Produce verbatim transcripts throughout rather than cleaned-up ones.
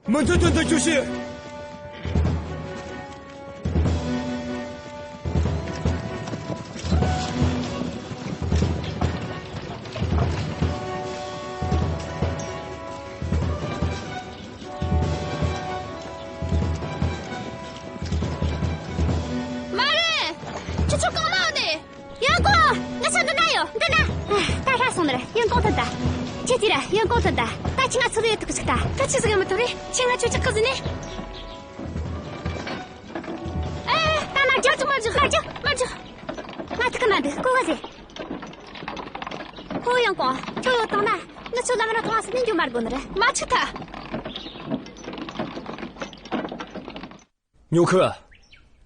མི་ཚོ་དོན་དུ་བཅུག་ཤིག་མ་རེད། ཁྱོད་ཚོ་གང་ན་ཡོད་ནི། ཡོན་ཀོང་། ང་ཚོ་འདི་ན་ཡོད། འདི་ན། ཨ། ད་ཧྲ་སོང་ནི་རེད། ཡོན་ཀོང་ཐོན་ད། ཁྱེད་ཀྱིས་ར་ཡོན་ཀོང་ཐོན་ད། ད་ཁྱེད་ང་ཚོ་ལ་ཡོད་ཐུབ་ཀི་ཆུག་ད། ད་ཆི་ཟིག་ཡོད་མི་ཐུབ་རེད། ཁྱེད་ང་ཁྱོད་ཅག་གི་ཟིན་ནི། ཨེ། ད་མར་རྒྱག་ཅིག་མར་རྒྱག་མར་རྒྱག་མར་རྒྱག་ང་ཐུག་གི་མ་འདུག་ཀོ་ག་ཟེ། ཧོ། ཡོན་ཀོང་། ཁྱོད་ཡོད་དང་ན། ང་ཚོ་ལམ་ར་ཐོང་ང་སི་ནི་འགྱོ་མ་དགོ་ནི་རེད། མ་ཆུག་ཐལ། ཉོ་ཁུ།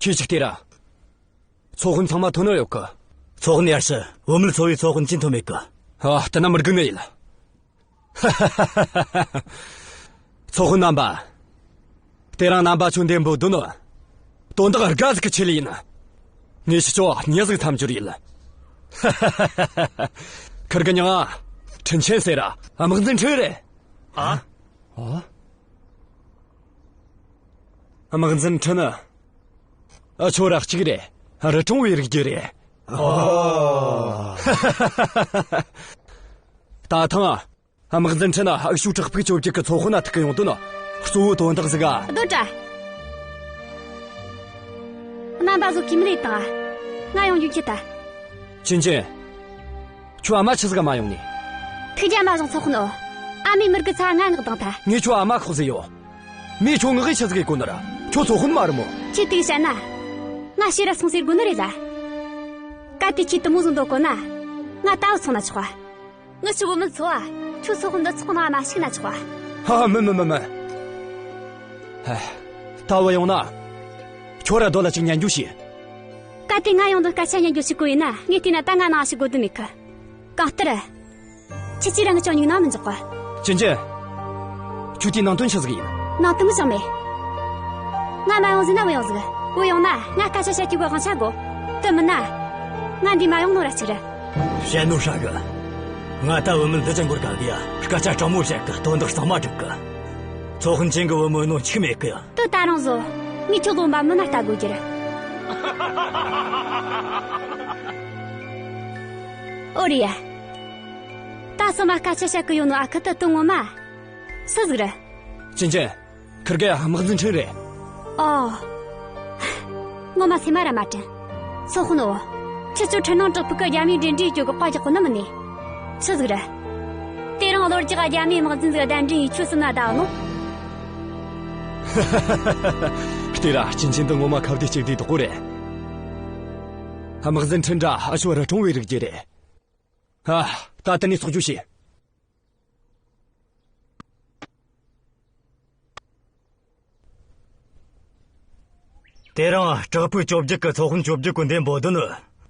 ཁྱོས་ཅིག་ལྟོས་ར། ཚོ་དཔོན་ཚང་མ་ཐོན་ནོ་ཡོད་གི། ཚོ་དཔོན་ཡར་ཞུ། བུད་མེད་ཚོ་བའི་ཚོ་དཔོན་ཅིན་ཐོན་མེད་གི། ཨ། ལྟ་ན་མི་དགོས་ནི་ཡིན། ཚོ་དཔོན་རྣམ་པ། དེ་རིང་རྣམ་པ་ཚོ་འདི་འབོད་དོན་ནི། དོན་དག་དགའ་ཟིག་གི་ཆེད་ལ་ཡིན། ངས་ཁྱེད་ཚོ་མྱི་ཟིག་མཚམས་སྦྱོར་ཡིན། ཁིར་གི་མྱིང་ང་ཁྲིན་ཆན་ཟེར་ར། དམག་འཛིན་ཁྲིན་རེད། ཨ། ཨ། དམག་འཛིན་ཁྲིན་ནི། ཨ། ཁྱོད་ར་གཅིག་རེད། རི་གྲོང་བའི་རིགས་རྒྱུད་རེད། ཨོ། ད་ཐེངས་དམག་འཛིན་ཁྲིན་ནི་ཨུ་ཤུ་བྲག་ཕུག་བཅོ་བརྒྱད་གི་ཚོ་དཔོན་ན་ཐུག་གི་ཡོང་དོན་ནི། གཙོ་བོ་དོན་དག་ཟིག་ག། སྡོད་དྲ། རྣམ་པ་ཚོ་གིས་མི་ལས་དང་། ང་ཡོང་རྒྱུ་ཁྱེད་ད། ཅིན་ཅིན། ཁྱོད་ཨ་མ་ཆི་ཟིག་ག་མ་ཡོང་ནི། ཐུགས་རྒྱལ་མ་བཞེངས་ཚོ་དཔོན་ནོ། ཨ་མའི་མི་རྒོད་ཚ་ང་ངག་དང་ཐལ། ངས་ཁྱོད་ཨ་མ་ཁོག་ཟེར་ཡོད། མོས་ཁྱོད་ངག་གི་ཆི་ཟིག་གི་གོ་ནི་ར། ཁྱོད་ཚོ་དཔོན་མ་རེད་མོ། ཁྱེད་དེ་བཤད་ན། ང་ཕྱིར་ར་སོང་ཟེར་དགོ་ནི་རེད་ལ། གལ་ཏེ་ཁྱེད་དེ་མོ་ཟིག་འདོད་གོ་ན། ང་ད་བུད་སོང་ན་ཆོག་ག། ངི་ཆོ་བུད་མེད་ཚོ་བ། ཁྱོད་ཚོ་དཔོན་འདི་ཚོགས་ནང་མ་ཞུགས་ན་ཆོག་ག། ཧ་ཧ། མིན་མིན་མིན་མིན། ཧ། ད་བུད་ཡོང་ན། ཁྱོད་ར་སྡོད་ལ་ཅིག་ཉན་རྒྱུ་བྱོས། གལ་ཏེ་ང་ཡོང་དོན་སྐད་ཆ་ཉན་རྒྱུ་ཞིག་དགོས་ཡིན་ན། ངས་བལྟས་ན་ད་ང་ནང་ཞུགས་དགོ་དོན་མེད་གི། གང་ལྟར། ཁྱེད་ཀྱིས་རང་གི་ཅོ་ཉིག་ནང་མི་འཇོག་གི། ཅིན་ཅིན། ཁྱོད་དེའི་ནང་དོན་ཆི་ཟིག་ཡིན། ནང་དོན་མི་ཤེས་མེད། ང་མ་ཡོང་ཟིག་ན་བུད་ཡོང་ཟིག། བུད་ཡོང་ན་ང་སྐད་ཆ་བཤད་རྒྱུ་གི་དབང་ཆ་དགོ། དེ་མིན་ན། ང་འདི་མ་ཡོང་ནོ་ར་གཅིག་རེད། བཤད་ནོ་ཧྲ་གི། ང་ད་བུད་མེད་འདི་ཅན་པོར་དགའ་གི་ཡ། སྐད་ཆ་དྲང་མོ་བཤད་གི། དོན་དག་གཙང་མ་སྒྲུབ་གི། ཚོ་དཔོན་ཅིན་གི་བུ་མོ་ནོ་འཆུག་མེད་གི་ཡ། དེ་ད་རུང་བཟོ། ངས་ཁྱོད་ལོན་པ་མིན་ན་ལྟ་དགོས་རྒྱུ་རེད། ཨོ་རེད་ཡ། ད་སོ་མ་སྐད་ཆ་བཤད་གི་ཡོད་ནོ་ཨ་ཁུ་དེ་དོན་ངོ་མ། སུ་ཟིག་རེད། ཅིན་ཅིན། ཁིར་གེ་དམག་འཛིན་ཁྲིན་རེད། ཨོ། ངོ་མ་སེམས་མ་ར་མ་དྲན། ཚོ་དཔོན་ནོ། ཁྱེད་ཚོ་ཁྲིན་ནང་བྲག་ཕུག་གི་རྒྱ་མིའི་འབྲེལ་འདྲིས་སྐྱོ་གི་བཀའ་རྒྱག་གོ་ནི་མིན་ནི། ཆི་ཟིག་རེད། དེ་རིང་གློ་རྒྱག་རྒྱ་མིའི་དམག་འཛིན་ཟིག་གདན་འདྲེན་ཡེད་ཁྱོད་སུ་ན་ད་ནོ། ལྟོས་ར། ཅིན་ཅིན་འདི་ངོ་མ་ཁ་བདེ་ལྕེ་བདེའི་བདག་པོ་རེད། དམག་འཛིན་ཁྲིན་ར་ཨ་ཆོ་རི་གྲོང་བའི་རིགས་རྒྱུད་རེད། ཨ། ད་དེ་ནས་ཚོགས་རྒྱུ་བྱོས། དེ་རིང་བྲག་ཕུག་བཅོ་བརྒྱད་གི་ཚོ་དཔོན་བཅོ་བརྒྱད་གི་འདེམས་བོ་དོན་ནི་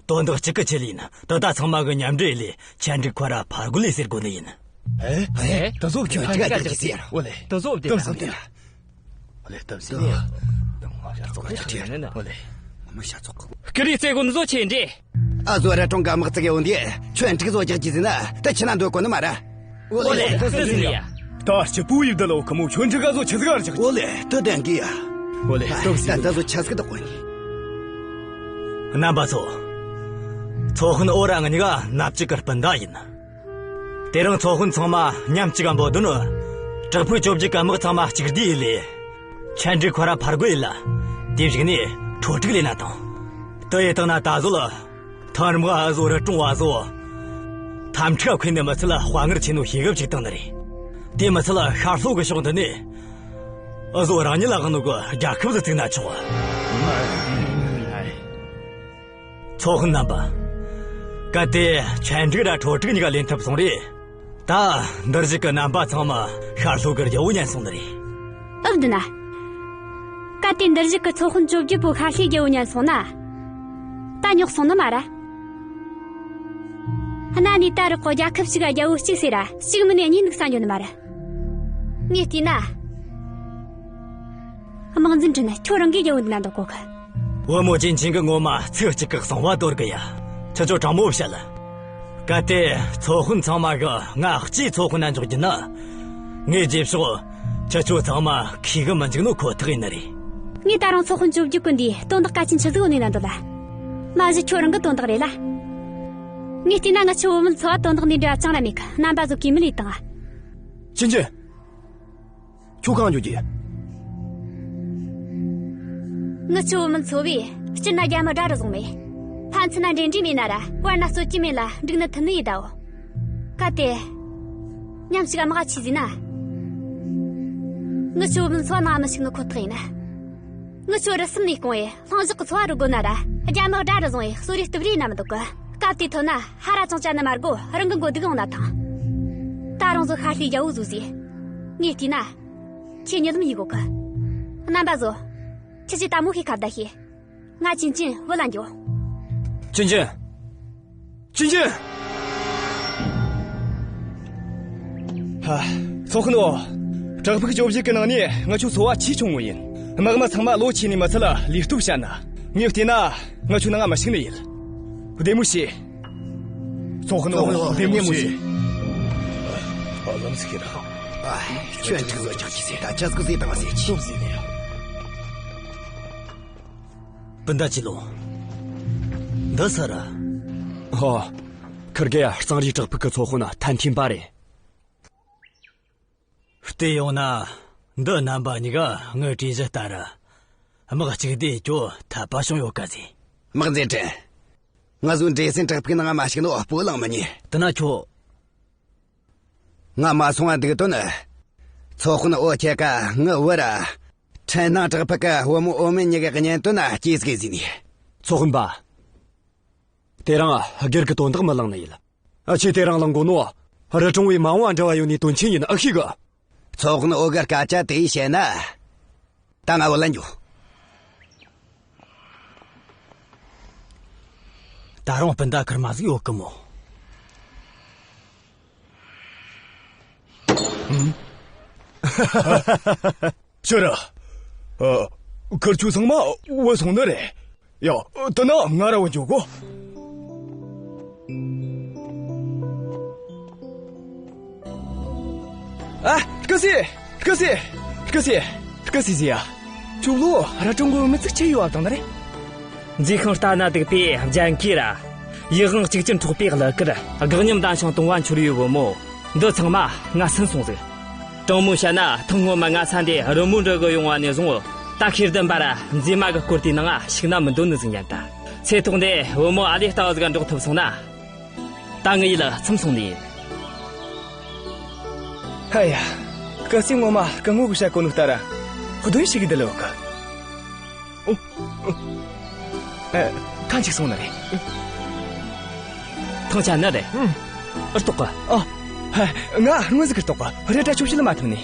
དོན་དག་གཅིག་གི་ཆེད་ཡིན། དེ་ད་ཚང་མ་གི་མཉམ་འབྲེལ་ལས་ཆན་ཀྲིག་ཁོ་ར་ཕར་རྒོལ་ལས་ཟེར་དགོ་ནི་ཡིན། ཨེ། ཨེ། དེ་ཚོ་ཁྱོད་ཅི་ག་ཅི་ཟེར། ཨོ་ལེ། དེ་ཚོ་བདེན་ན་བདེན་ན། ཨོ་ལེ། དེ་ཚོ་བདེན་ན། ཨོ་ལེ། ངོ་མ་ཤ་ཚོགས། སྐུ་རིགས་རྩེ་དགོན་བཟོ་ཆེ་འདྲེ། ཨ་ཟོ་ར་ཀྲུང་ག་དམག་བཙུགས་ཡོང་དུས་ཆོན་ཀྲིག་བཟོ་རྒྱག་རྒྱུ་ཟེར་ན་ད་ཁྱེད་ན་འདོད་གོ་ནི་མ་ར། ཨོ་ལེ། དེ་ཟེར་ཡ། ད་སྐྱིད་པོ་ཡིབ་ད་ལོ་ཁ་མོ་ཆོན་ཀྲིག་ག་བཟོ་ཆི་ཟིག་ག་རྒྱག། ཨོ་ལེ། དེ་བདེན་གི་ཡ། ཨོ་ལེ། ད་ད་ད་བཟོ་ཆི་ཟིག་ད་གོ་ནི། རྣམ་པ་ཚོ། ཚོ་དཔོན་ཨོ་ར་ང་གཉིས་ཀ་མནའ་བཅད་གི་སྤུན་ཟླ་ཡིན། དེ་རིང་ཚོ་དཔོན་ཚང་མ་མཉམ་གཅིག་ག་འབོད་དོན་ནི། བྲག་ཕུག་བཅོ་བརྒྱད་གི་དམག་ཚང་མ་གཅིག་བསྡུས་ཡེ་ལས། ཆན་ཀྲིག་ཁོ་ར་ཕར་རྒོལ་ཡེ་ལ། དེ་བཞག་ནས་ཁྲོ་ཀྲིག་ལས་ན་དང་། དེ་ཡེ་བཏང་ན་ད་གཟོད་ལ། ཐང་རིམ་ག་ཨ་ཟོ་རི་གྲོང་བ་ཟོ། འཐབ་འཁྲུག་འཁོན་ནས་མི་ཚད་ལ་དཔའ་ངར་ཆེ་ནོ་ཤེས་གི་བཅུག་བཏང་ནི་རེད། དེ་མི་ཚད་ལ་ཤར་ལྷོ་གི་ཕྱོགས་འདི་ནས། ཨ་ཟོ་རང་ཉིད་ལ་དབང་ནོ་གི་རྒྱལ་ཁབ་ཟིག་བཙུགས་ན་ཆོག། ཚོ་དཔོན་རྣམ་པ། གལ་ཏེ་ཆན་ཀྲིག་ར་ཁྲོ་ཀྲིག་གཉིས་ཀ་ལེན་ཐུབ་སོང་རེད། ད་འདིར་བཞུགས་གི་རྣམ་པ་ཚང་མ་ཤར་ལྷོ་གི་རྒྱལ་པོ་ཉན་སོང་ནི་རེད། ཨུབ་འདི་ན། གལ་ཏེ་འདིར་བཞུགས་གི་ཚོ་དཔོན་བཅོ་བརྒྱད་པོ་ཤར་ལྷོའི་རྒྱལ་པོ་ཉན་སོང་ན། ད་རྙོག་སོང་ནི་མ་ར། གནའ་ནས་ད་རག་གོ་རྒྱལ་ཁབ་ཞིག་ག་རྒྱལ་པོ་གཅིག་ཟེར་ར་གཅིག་མིན་ནས་གཉིས་འདུག་ས་འགྱོ་ནི་མ་ར། ངས་བལྟས་ན། དམག་འཛིན་ཁྲིན་ཁྱོད་རང་གིས་རྒྱལ་པོ་འདི་ན་འདོད་གོ་གི། བུ་མོ་ཅིན་ཅིན་གི་ངོ་མ་ཚིག་གཅིག་གི་གསང་བ་དོར་གི་ཡ། ཁྱེད་ཚོ་དྲང་མོ་བཤད་ལ། གལ་ཏེ་ཚོ་དཔོན་ཚང་མ་གི་ང་སྤྱིའི་ཚོ་དཔོན་ན་འཇོག་རྒྱུ་ན། ངའི་རྗེས་ཕྱོགས་ ཁྱེད་ཆོ་ཚང་མ་ཁྱི་གི་མི་འཇིག་ནོ་ཁོ་ཐག་ཡིན་ནི་རེད། ངས་ད་རུང་ཚོ་དཔོན་བཅོ་བརྒྱད་གི་འདིའི་དོན་དག་གལ་ཆེན་ཆི་ཟིག་ཡོད་ནི་ན་འདོད་ལ། མ་གཞི་ཁྱོད་རང་གི་དོན་དག་རེད་ལ། ངས་བལྟས་ན་ངི་ཆོ་བུ་མོ་ཚོ་བ་དོན་དག་འདི་འདྲ་ཅང་ར་མེད་གི། རྣམ་པ་ཚོ་གིས་མི་ལས་དང་། ཅིན་ཅིན། ཁྱོད་གང་འགྱོ་རྒྱུ། ངི་ཆོ་བུ་མོ་ཚོ་བས་སྤྱིར་ན་རྒྱ་མི་དགྲ་རུ་བཟུང་མེད། ཕན་ཚུན་ན་འབྲེལ་འདྲིས་མེད་ན་ར་བར་ན་རྩོད་གཞི་མེད་ལ་འགྲིག་ནི་མཐུན་ནི་ཡིན་ད་འོ། གལ་ཏེ། མཉམ་ཞིག་དམག་ཆས་ཟིན་ན། ངི་ཆོ་བུ་མོ་ཚོ་བ་ནང་མི་ཞུགས་ནི་ཁོ་ཐག་ཡིན། ངི་ཆོ་རི་གསུམ་ནས་སྐོང་ཡེ་ལྷིང་འཇགས་ཀྱི་འཚོ་བ་རོལ་དགོས་ན་ར། རྒྱ་མི་དགྲ་རུ་བཟུང་ཡེ་གསོད་རེས་གཏུབ་རེས་ན་མི་འདོད་གི། སྐབས་དེའི་ཐོག་ན་ཧ་ར་ཅང་ཅང་ནི་མ་དགོས། རང་གི་མགོ་སྡུག་ཡོང་ན་ཐང་། ད་རུང་ཟོ་ཤ་ཤེད་རྒྱ་བོ་ཟོ་ཟིག། ངས་བལྟས་ན། ཁྱེད་གཉིད་ལམ་ཡེ་གོ་གི། རྣམ་པ་ཚོ། ཁྱེད་ཀྱིས་ལྟད་མོ་ཤེས་ཁ་བརྡ་བྱེད། ང་ཅིན་ཅིན་བུད་ལ་འགྱོ། ཅིན་ཅིན། ཅིན་ཅིན། ཧ། ཚོ་དཔོན་ནོ། བྲག་ཕུག་བཅོ་བརྒྱད་གི་ནང་ནས་ང་ཆོ་ཚོ་བ་ཆེས་ཆུང་ངུ་ཡིན། དམག་མི་ཚང་མ་ལོ་ཆེ་ནས་མི་ཚད་ལ་ལུས་སྟོབས་ཞན་ན། ངས་བལྟས་ན་ང་ཆོ་ནང་ང་མི་ཞུགས་ནི་ཡིན། བདེ་མོ་བྱོས། ཚོ་དཔོན་ནོ། བདེ་མོ་བདེ་མོ་བྱོས། བྱོས། ཨ། ལམ་ཟིག་ཁྱེར། ཨ། ཁྱོད་ཁྲིག་བཟོ་ཆགས་ཀྱི་ཟེར། ད་ཆ་ཟིག་ཟེར་དང་ཟེར་ཆི་ཟིག་ཟེར་ནས། སྤུན་ཟླ་ཅི་ལོ། འདི་ས་ར། ཧོ། ཁིར་གེ་གཙང་རིའི་བྲག་ཕུག་གི་ཚོ་དཔོན་ཐན་ཐིན་པ་རེད། བལྟས་ཡོང་ན། འདི་རྣམ་པ་གཉིས་ཀ་ངའི་གྲོས་གཞི་ལྟར། དམག་གཅིག་སྡུད་རྒྱོ་འཐད་པ་བྱུང་ཡོད་ག་ཟེ། དམག་མཛད་ཁྲིན། ང་ཚོའི་འདྲེ་སྲིན་བྲག་ཕུག་ནང་མ་ཞུགས་ནོ་སྤོ་ལངས་མི་ཉན། དེ་ན་ཁྱོད། ང་མ་སོང་བ་འདུག་དོན་ནི། ཚོ་དཔོན་འོ་ཁྱེད་ཀ་ངའི་བུ་ར། ཁྲིན་ནང་བྲག་ཕུག་གི་བུ་མོ་འོ་མེ་གཉིས་ཀའི་གཉེན་དོན་ན་སྐྱེས་ཟིག་ཟིན་ནས། ཚོ་དཔོན་པ། དེ་རིང་སྒེར་གྱི་དོན་དག་མི་གླེང་ནི་ཡིན། ཨ། ཁྱེད་དེ་རིང་གླེང་གོ་ནོ། རི་གྲོང་བའི་མ་འོངས་པ་འབྲེལ་བ་ཡོད་ནི་དོན་ཆེན་ཡིན། ཨ་ཤེས་གི། ཚོ་དཔོན་འོ་གི་སྐད་ཆ་དེ་བཤད་ན། ད་ང་བུད་ལ་འགྱོ། ད་རུང་སྤུན་ཟླ་ཁེར་མ་ཟིག་ཡོད་གི་མོ། ཨང་། ཁྱོད་ར། ཨ། ཁིར་ཆོ་ཚང་མ་བུད་སོང་ནི་རེད། ཡ། དེ་ན་ང་ར་བུད་འགྱོ་གོ། ཨ། སྐུ་སྲས། སྐུ་སྲས། སྐུ་སྲས། སྐུ་སྲས་ཟེར་ཡ། ཁྱོད་ལོ་ར་ཀྲུང་གོའི་མི་ཚིག་ཆེ་ཡོད་བ་དང་ནི་རེད། མཛེས་ཤིང་ལྟ་ན་སྡུག་པའི་རྒྱན་གོས་ར། ཡིད་དབང་གཅིག་ཅར་འཕྲོག་པའི་གླུ་གར། དགག་ཉམས་ལྡན་ཞིང་དུང་བ་འཕྱུར་བའི་བུ་མོ། འདི་ཚང་མ་ང་སུན་སོང་ཟིག། དྲང་མོ་བཤད་ན་ཐེངས་སྔོན་མ་ང་ས་འདི་རི་མོ་འབྲི་གི་ཡོང་བ་ནས་བཟུང་། ད་ཤེས་ལྡན་པ་ར་མཛེས་མ་གི་སྐོར་དེའི་ནང་ང་ཞུགས་ན་མི་འདོད་ནི་ཟིག་ཉན་ད། ཚེ་ཐོག་འདི་བུ་མོ་ཨ་ལེ་ལྟ་བུ་ཟིག་ག་འགྲོགས་ཐུབ་སོང་ན། ད་ངའི་ཡིད་ཚིམ་སོང་ནི་ཡིན། ཧ་ཡ། སྐུ་སྲས་ངོ་མ་སྐུ་ངོ་གིས་བཤད་གོ་ནོ་ལྟར་ར། གདོན་ཞིག་གི་འདི་ལོ་གི། ཨ། ཐང་ཅིག་སོང་ནི་རེད། ཐང་ཆད་ནི་རེད། ཨུ། ཨུ། ལྟོགས་གི། ཨ། ཧ། ང་སྔོན་ཟིག་གི་ལྟོགས་གི། རེད་དྲ་ཆོ་ཤི་ལ་མ་ཐུབ་ནི།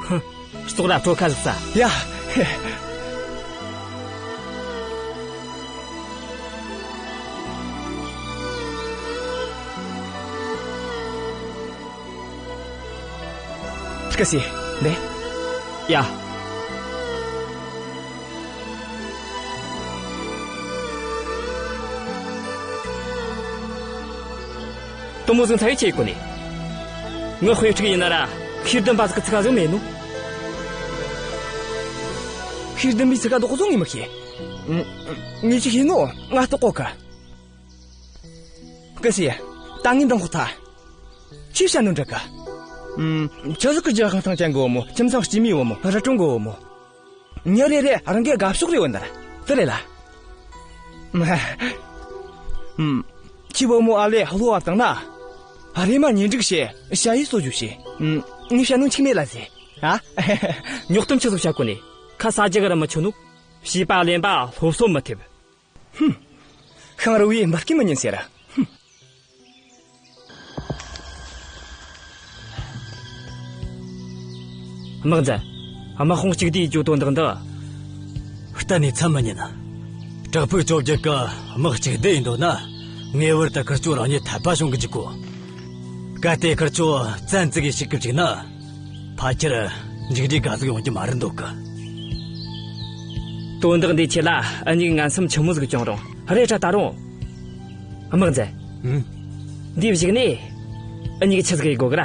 ཧུ། ལྟོགས་ར་བྲོ་ཁ་ཟིག་ཟ། ཡ། སྐུ་སྲས། འདི། ཡ། དེ་མོ་ཟིག་ཚ་ཡི་ཆེ་གོ་ནི། ངའི་དཔེ་ཕྲུག་ཡིན་ན་ར་ཤེས་ལྡན་པ་ཟིག་གི་ཚིག་ཁ་ཟིག་མེད་ནོ། ཤེས་ལྡན་པའི་ཚིག་ཁ་དོག་ཟོ་ངས་མི་ཤེས། ངས་ཅི་ཤེས་ནོ་ང་ལྟོགས་གོ་གི། སྐུ་སྲས། ད་ངས་འདང་ཁོག་ཐལ། ཆི་བཤད་ནོ་འདྲ་གི། ཨུམ། ཆི་ཟིག་གི་རྒྱལ་ཁང་ཐང་ཅན་གི་བུ་མོ། ཁྱིམ་ཚང་སྐྱིད་མོའི་བུ་མོ། རི་གྲོང་གི་བུ་མོ། མྱི་རེ་རེ་རང་གི་དགའ་ཕྱོགས་རེ་ཡོད་ནི་ར། དེ་རེད་ལ། ཨུམ། ཁྱོའི་བུ་མོ་ཨ་ལེ་བློ་བབ་བཏང་ན། རེམ་མ་གཉེན་སྒྲིག་བྱས་ཞ་ཡི་གསོ་རྒྱུ་བྱས། ཨུམ། ངས་བཤད་ནོ་འཆུག་མེད་ལ་ཟེ། ཨ། རྙོག་གཏམ་ཆི་ཟིག་བཤད་གོ་ནི། ཁ་ཟ་རྒྱུ་གི་ར་མི་ཆོད་ནོ། བྱིས་པ་གླེན་པ་སློབ་གསོ་མི་ཐེབས། ཧུམ། ཤིང་རུལ་བས་འབུ་སྐད་མི་ཉན་ཟེར། ཧུམ། དམག་མཛད། དམག་དཔུང་གཅིག་སྡུད་ཡེད་རྒྱུའི་དོན་དག་འདི། གཏན་ནས་འཚམ་མི་ཉན། བྲག་ཕུག་བཅོ་བརྒྱད་ཀྱི་དམག་གཅིག་སྡུད་ཡེད་འདོད་ན། ངེས་པར་དུ་ཁིར་ཆོ་རང་ཉིད་འཐད་པ་བྱུང་གི་འཇུག་གོ། གལ་ཏེ་ཁིར་ཆོ་བཙན་ཙིག་གིས་ཞུགས་གི་བཅུག་ན། ཕལ་ཆེར་མཇུག་འབྲས་དགའ་ཟིག་ཡོང་རྒྱུ་མ་རེད་འདོད་གི། དོན་དག་འདིའི་ཆེད་ལ་འུ་གཉིས་ངན་སེམས་ཆི་མོ་ཟིག་བཅངས་རུང་རེད་དྲ་ད་རུང་། དམག་མཛད། ཨུམ། འདིའི་གཞུག་ནས་འུ་གཉིས་ཆི་ཟིག་ཡེད་དགོས་གི་ར།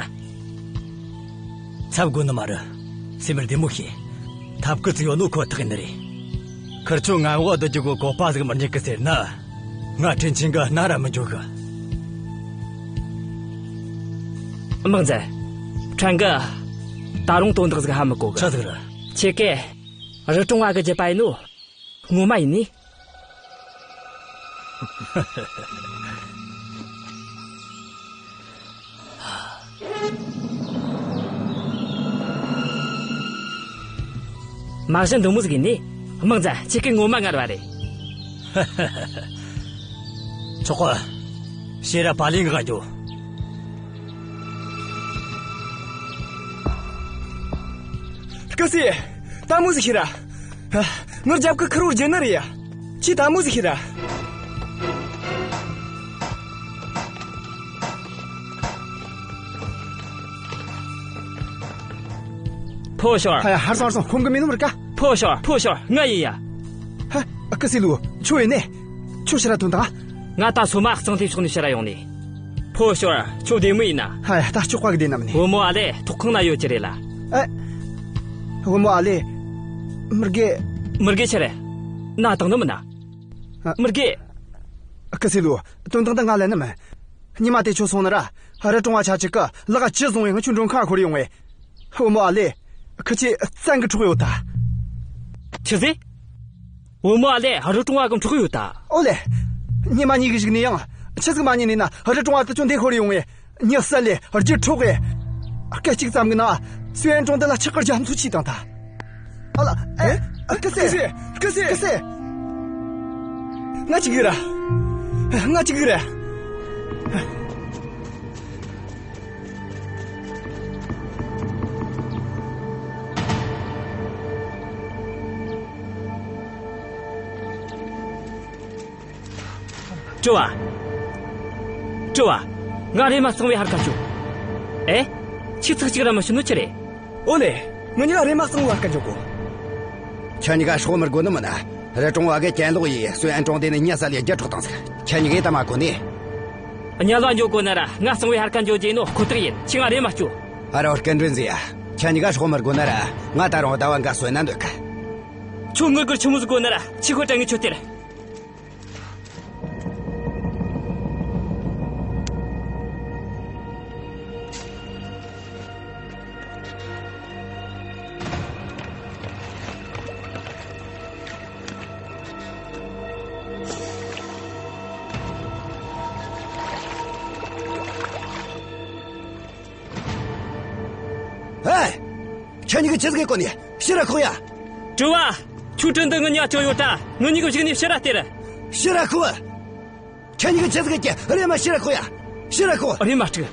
འཚབ་དགོས་ནི་མ་རེད། སེམས་བདེ་མོ་བྱོས། ཐབས་བཀོད་ཅིག་ཡོད་ནོ་ཁོ་ཐག་ཡིན་ནི་རེད། ཁིར་ཆོ་ང་འོག་སྡོད་རྒྱུ་གི་གོ་པ་ཟིག་མི་རྙེད་གི་ཟེར་ན། ང་དྲིན་ཆེན་གི་སྣ་ར་མི་འཇོག་གི། དམག་མཛད། ཕྲན་གི་ད་རུང་དོན་དག་ཟིག་ཧ་མི་གོ་གི། ཆི་ཟིག་རེད། ཁྱེད་ཀས་རི་གྲོང་བ་གི་རྒྱུད་པ་ཡིན་ནོ། ངོ་མ་ཡིན་ནི། མ་གཞི་འདི་མོ་ཟིག་ཡིན་ནི། དམག་མཛད། ཁྱེད་ཀྱི་ངོ་མ་ངར་བ་རེད། ཆོག་གི། ཕྱིར་ར་པ་ལིང་ག་འགྱོ། སྐུ་སྲས། ད་མོ་ཟིག་ཤི་ར། ངར་རྒྱབ་ཀི་ཁུར་བོར་རྒྱུ་ནི་རེད་ཡ། ཁྱི་ད་མོ་ཟིག་ཤི་ར། ཕོ་ཤོར། ཧ་ཡ། ཧར་སོང་ཧར་སོང་། ཁོམ་གི་མེད་ནོ་མི་རིག་ག། ཕོ་ཤོར། ཕོ་ཤོར། ང་ཡིན་ཡ། ཧ། སྐུ་སྲས་ལུ། ཁྱོད་ཡིན་ནི། ཁྱོད་ཕྱིར་ར་ཐོན་དང་། ང་ད་སོ་མ་གཙང་ཐེ་ཕྱོགས་ནས་ཕྱིར་ར་ཡོང་ནི། ཕོ་ཤོར། ཁྱོད་བདེ་མོ་ཡིན་ན། ཧ་ཡ། ད་ལྕོག་པ་གི་བདེ་ནམ་ནི། བུ་མོ་ཨ་ལེ་ཐོག་ཁང་ན་ཡོད་ཀྱི་རེད་ལ། ཨེ། བུ་མོ་ཨ་ལེ། མི་དགེ། མི་དགེ་ཆི་རེད། ན་དང་ནི་མིན་ན། ཨ། མི་དགེ། སྐུ་སྲས་ལུ། དོན་དག་འདི་ང་ལན་ནི་མིན། ཉི་མ་དེ་ཁྱོད་སོང་ནི་ར། རི་གྲོང་བ་ཆ་གཅིག་གི་ལག་ཅི་བཟུང་བའི་ང་ཁྱོད་མགྲོན་ཁང་ཁོར་ཡོང་བས། བུ་མོ་ཨ་ལེ། ཁི་ཆོས་བཙན་གི་འཕྲོག་ཡོད་ད། ཆི་ཟེར། བུ་མོ་ཨ་ལེ་རི་གྲོང་བ་གི་འཕྲོག་ཡོད་ད། ཨོ་ལེ། ཉི་མ་གཉིས་གི་གཞུག་ནས་ཡང་ཆི་ཟིག་མ་ཉན་ནས་ན། རི་གྲོང་བ་དེ་ཁྱོད་འདི་ཁོར་ཡོང་བས། མྱི་བསད་ལས་རྒྱུ་འཕྲོག་གི། སྐད་ཅིག་ཙམ་གི་ནང་སུའེ་ཨན་ཀྲོང་དེ་ལ་ཆག་གི་རྒྱ་མཚོ་ཆེ་དང་ད། ཨ་ལ། ཨེ། སྐུ་སྲས། སྐུ་སྲས། སྐུ་སྲས། ང་ཅིག་གི་ར། ང་ཅིག་གི་ར། ཀྲུའུ་ཨ། ཀྲུའུ་ཨ། ང་རེམ་མ་གཙང་བོའི་ཕར་ཁ་འགྱོ། ཨེ། ཁྱོས་ཚིག་གཅིག་ར་མི་ཤོད་ནོ་ཆི་རེད། ཨོ་ལེ། ང་གཉིས་ཀ་རེམ་མ་གཙང་བོའི་ཕར་ཁ་འགྱོ་གོ། ཁྱེད་གཉིས་ཀ་སྲོག་མི་དགོས་ནི་མིན་ན། རི་གྲོང་བ་གི་གྱེན་ལོག་ཡས་སུའེ་ཨན་ཀྲོང་དེ་ནས་མྱི་བསད་ལས་རྒྱུ་འཕྲོག་བཏང་ཟིག། ཁྱེད་གཉིས་ཀས་ད་མ་གོ་ནི། གཉལ་བ་འགྱོ་དགོས་ན་ར་ང་གཙང་བོའི་ཕར་ཁ་འགྱོ་རྒྱུ་ཡིན་ནོ་ཁོ་ཐག་ཡིན། ཁྱོས་ང་རེམ་མ་སྐྱོ། ཨ་རོ། སྐུ་མགྲོན་ཟེར་ཡ། ཁྱེད་གཉིས་ཀ་སྲོག་མི་དགོས་ན་ར། ང་ད་རུང་ཟླ་བ་འགའ་གསོན་ན་འདོད་གི། ཁྱོད་ངུ་དགོད་ཆི་མོ་ཟིག་དགོས་ན་ར་ཁྱོས་ཁོ་དྲན་གི་ཆོད་དེར། ཧེ། ཁྱེད་གཉིས་ཀས་ཆི་ཟིག་གོ་ནི། ཕྱིར་ར་ཁུག་ཡ། ཀྲུའུ་ཨ། ཁྱོད་དྲིན་དུ་ངུ་ཉག་ཅོ་ཡོད་ད། ངུ་གཉིས་ཀ་གཞུག་ནས་ཕྱིར་ར་སྟེར། ཕྱིར་ར་ཁུག། ཁྱེད་གཉིས་ཀས་ཆི་ཟིག་གི། རེམ་མ་ཕྱིར་ར་ཁུག་ཡ། ཕྱིར་ར་ཁུག། རེམ་མ་སྒྲུག།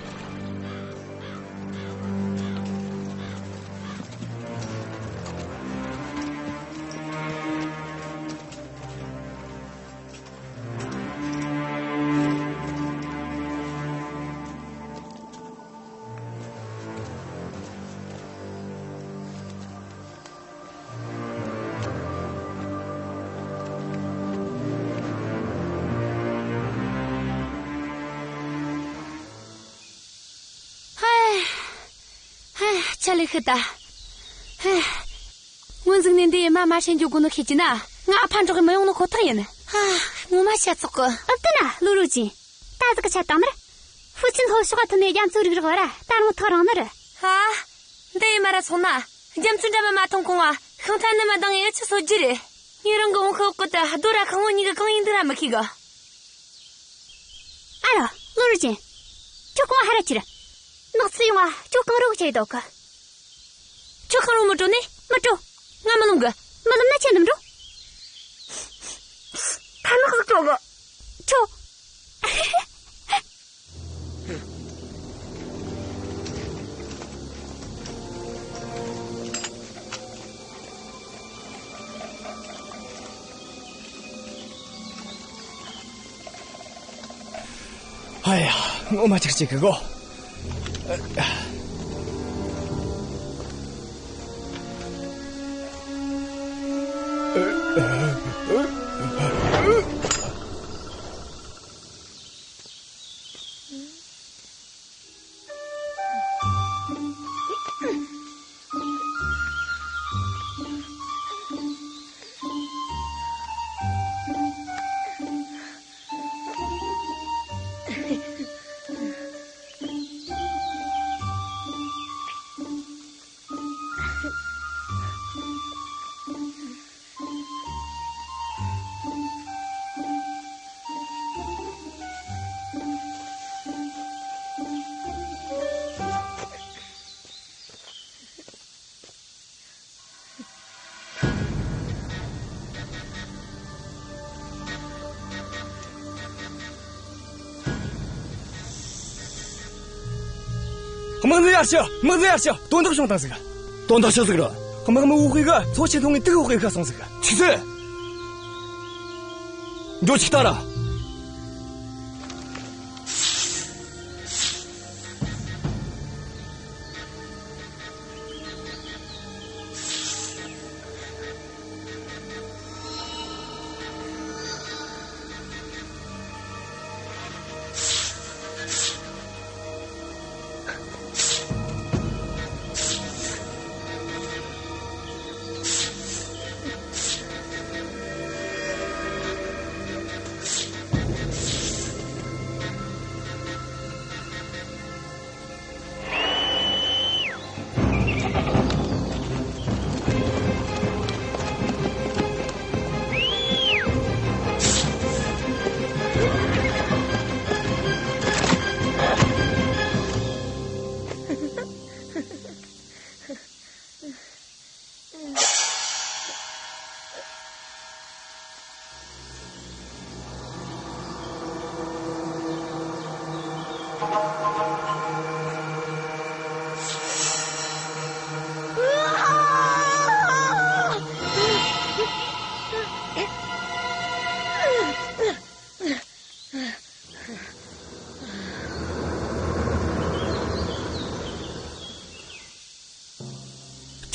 ཧེ། ཧེ། ཆ་ལས་ཤི་ད། ཧེ། སྔོན་ཟིག་ནས་འདི་ཡི་མ་མ་ཧྲེན་འཇོག་དགོས་ནོ་ཤེས་ཀྱི་ན། ང་ཨ་ཕ་འགྲོགས་གི་མི་ཡོང་ནོ་ཁོ་ཐག་ཡིན། ཨ། ངོ་མ་ཤ་ཚོགས་གི། ཨབ་ཏུ་ན་ལུ་རུ་ཅིན། ད་ཟིག་གི་ཆད་བཏང་མར། ཧྥུ་ཆིན་ལྷོ་ཕྱོགས་ཐོན་ནས་རྒྱ་མཚོ་རིག་རོགས་ར་ད་རུང་ཐག་རིང་ནི་རེད། ཧ། འདི་ཡི་མ་ར་སོང་ན། རྒྱ་མཚོ་འགྲམ་མ་མ་ཐོན་གོང་ང་ཤིང་རྟ་ནི་མ་ལྡང་ཡི་ཆི་སོ་རྒྱུ་རེད། ངའི་རང་གི་འོང་ཤི་འོག་གི་ད་རྡོ་ར་ཁང་བུ་གཉིས་ཀ་གང་ཡིན་འདི་ར་མི་ཤེས་གི། ཨ་རོ། ལུ་རུ་ཅིན། ཁྱོད་གང་ཧ་ར་ཁྱེར། ནགས་ཚལ་ཡོང་ང་ཁྱོད་གང་རོགས་ཁྱེར་འདུག་གི། ཁྱོད་གང་རོགས་མི་འགྲོ་ནི། མི་འགྲོ། ང་མི་ལོང་གི། མི་ལོང་ན་ཁྱེད་ནམ་འགྲོ། ཐ་ནག་ཟིག་འགྲོ་གི། ཁྱོད། ཨ་ཡ། ངོ་མ་ཅིག་ཅིག་གི་གོ། དམག་འཛིན་ཡར་ཞུ། དམག་འཛིན་ཡར་ཞུ། དོན་དག་བྱུང་བཏང་ཟིག། དོན་དག་ཆི་ཟིག་རེད། དམག་མི་འུ་ཧུའི་གི་མཚོ་ཆེན་ཐོན་ངེ་དུག་འུ་ཧུའི་ཁ་སོང་ཟིག། ཆི་ཟེར། འགྲོ་ཆིག་ལྟ་ར།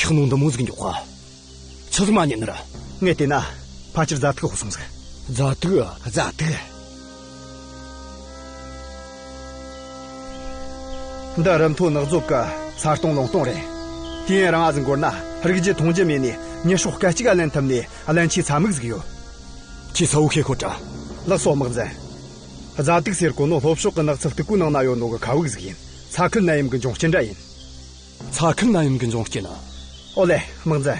ཁྱག་སྣང་འདི་མོ་ཟིག་མགྱོགས་ག། ཆི་ཟིག་མ་ཉན་ནི་ར། ངས་བལྟས་ན་ཕལ་ཆེར་རྫ་དུག་ཕོག་སོང་ཟིག། རྫ་དུག་ཨ། རྫ་དུག། འདི་རི་མཐོ་ནགས་རྫོབ་ཀྱི་ས་སྟོང་ལུང་སྟོང་རེད། དུས་ཡུན་རིང་ང་ཟིག་འགོར་ན་རིག་རྒྱུ་མཐོང་རྒྱུ་མེད་ནས་མྱི་སྲོག་སྐད་ཅིག་ག་ལེན་ཐུབ་ནས་གླེན་ཆའི་ཚ་མིག་ཟིག་ཡོད། ཁྱོས་གསལ་བོ་ཤེས་ཤོད་དྲ། ལགས་སོ་དམག་འཛིན། རྫ་དུག་ཟེར་གོ་ནོ་ལྷོ་ཕྱོགས་ཀྱི་ནགས་ཚལ་སྟུག་པོའི་ནང་ན་ཡོད་ནོ་གི་མཁལ་བུག་ཟིག་ཡིན། ཚ་ཁུལ་ནད་ཡམས་ཀྱི་འབྱུང་རྐྱེན་འདྲ་ཡིན། ཚ་ཁུལ་ནད་ཡམས་ཀྱི་འབྱུང་རྐྱེན་ཨ། ཨོ་ལེ་དམག་འཛིན།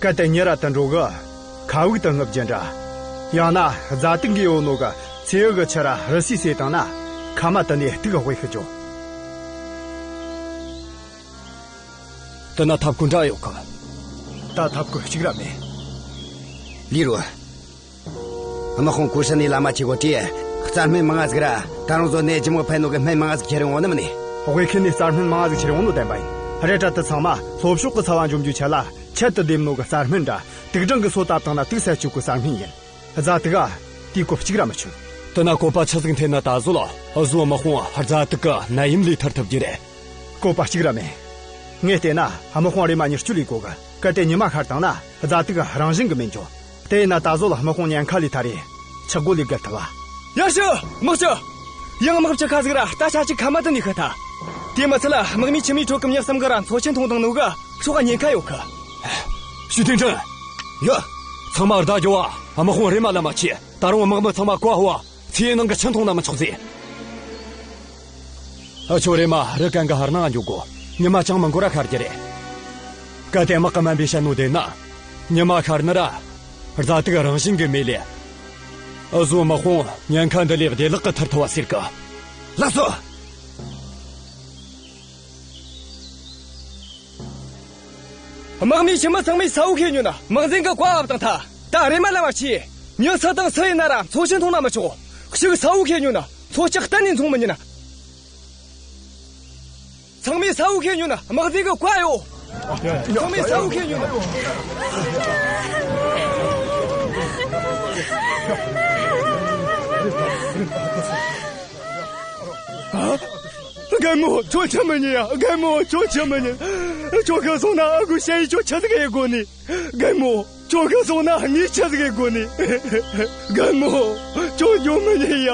གལ་ཏེ་མྱི་ར་དུད་འགྲོ་གིས་མཁལ་བུག་དེ་རྔུབ་རྒྱུ་འདྲ། ཡང་ན་རྫ་དུག་གིས་ཡོད་ནོ་གི་མཚེའུ་གི་ཆུ་ར་རི་སིལ་བསྲེས་བཏང་ན་ཁ་མ་དུད་ནས་དུག་ག་དབེ་ཤི་འགྱོ། དེ་ན་ཐབས་བཀོད་འདྲ་ཡོད་གི། ད་ཐབས་བཀོད་གཅིག་ར་མེད། ལི་རུ། དམག་དཔུང་ཀུ་ཧྲི་ནས་ལམ་མ་ཆས་གོ་དུས་རྩྭ་སྨན་མང་ང་ཟིག་ར་ད་རུང་བཟོ་ནད་ལྗིད་མོ་ཕན་ནོ་གི་སྨན་མང་ང་ཟིག་ཁྱེར་ཡོང་ནི་མིན་ནི། དབུས་ཁུལ་ནས་རྩྭ་སྨན་མང་ང་ཟིག་ཁྱེར་ཡོང་ནོ་བདེན་པ་ཡིན། རེད་དྲ་དེ་ཚང་མ་ལྷོ་ཕྱོགས་གི་ཚ་བ་འཇོམས་རྒྱུའི་ཆེད་ལ་ཆེད་དུ་བསྡེབས་ནོ་གི་རྩྭ་སྨན་འདྲ། དུག་སྦྲང་གིས་སོ་བཏབ་བཏང་ན་དུག་སེལ་བཅུག་གི་རྩྭ་སྨན་ཡིན། རྫ་དུག་ག་དེའི་གོ་གཅིག་ར་མི་ཆོད། དེ་ན་བཀོད་པ་ཆི་ཟིག་འཐེན་ན་ད་གཟོད་འུ་ཟོའི་དམག་དཔུང་རྫ་དུག་གི་ནད་ཡམས་ལས་ཐར་ཐུབ་རྒྱུ་རེད། བཀོད་པ་གཅིག་ར་མེད། ངས་བལྟས་ན་དམག་དཔུང་རེམ་མ་མྱུར་སྐྱོབ་ལས་དགོ་གི། གལ་ཏེ་ཉི་མ་ཤར་བཏང་ན་རྫ་དུག་རང་བཞིན་གིས་མེད་འགྱོ། དེ་ཡིན་ན་ད་གཟོད་དམག་དཔུང་ཉེན་ཁ་ལས་ཐར་རེ་ཆག་སྒོ་ལས་བརྒལ་ཐུབ་བ། ཡར་ཞུ། དམག་སྤྱི། ཡང་དམག་སྤྱི་ཁ་ཟིག་ར་རྟ་ཆ་གཅིག་ཁ་མ་དུད་ནས་ཤི་ཐལ། དེ་མི་ཚད་ལ་དམག་མི་ཁྱིམ་མིའི་ཁྲོད་ཀྱི་མྱི་གསུམ་གིས་ར་མཚོ་ཆེན་འཐུང་བཏང་ནོ་གི་ཕྱོགས་ག་ཉེན་ཁ་ཡོད་གི། ཞུས་ཐེན་ཀྲིན། ཡོད། ཚང་ལ་བརྡ་རྒྱོབ་བ། དམག་དཔུང་རེམ་མ་ལམ་མ་ཆས། ད་རུང་དམག་མི་ཚང་མ་བཀའ་ཕོབས་བ། མཚེའུའི་ནང་གི་ཆུ་འཐུང་ན་མི་ཆོག་ཟེར། འུ་ཆོ་རེམ་མ་རི་གན་གི་ཧར་ནང་འགྱོ་དགོ། ཉི་མ་ཅང་མི་འགོར་ར་ཤར་རྒྱུ་རེད། གལ་ཏེ་དམག་གི་སྨན་པས་བཤད་ནོ་བདེན་ན། ཉི་མ་ཤར་ནི་ར་རྫ་དུག་རང་བཞིན་གིས་མེད་ལེ། འུ་ཟོའི་དམག་དཔུང་ཉེན་ཁ་འདི་ལས་བདེ་བླག་གིས་ཐར་ཐུབ་བ་ཟེར་གི། ལགས་སོ། དམག་མི་ཁྱིམ་མི་ཚང་མས་གསལ་བོ་ཤེས་ཉོན། དམག་འཛིན་གིས་བཀའ་ཕབ་བཏང་ཐལ། ད་རེམ་མ་ལམ་མ་ཆས། མྱི་སུ་དང་སུ་ཡིན་ན་ར་མཚོ་ཆེན་འཐུང་ན་མི་ཆོག། གཅིག་གསལ་བོ་ཤེས་ཉོན། མཚོ་ལྕགས་གཏན་ནས་འཐུང་མི་ཉན། ཚང་མས་གསལ་བོ་ཤེས་ཉོན། དམག་འཛིན་གི་བཀའ་ཡོད། ཚང་མས་གསལ་བོ་ཤེས་ཉོན། ཨ། རྒན་མོ། ཁྱོད་ཆི་མི་ཉན་ཡ། རྒན་མོ། ཁྱོད་ཆི་མི་ཉན། ཁྱོད་ཤི་སོང་ན་ཨ་ཁུ་ཞ་ཡིས་ཁྱོད་ཆི་ཟིག་ཡེད་དགོ་ནི། རྒན་མོ། ཁྱོད་ཤི་སོང་ན་ངས་ཆི་ཟིག་ཡེད་དགོ་ནི། རྒན་མོ། ཁྱོད་འགྱོ་མི་ཉན་ཡ།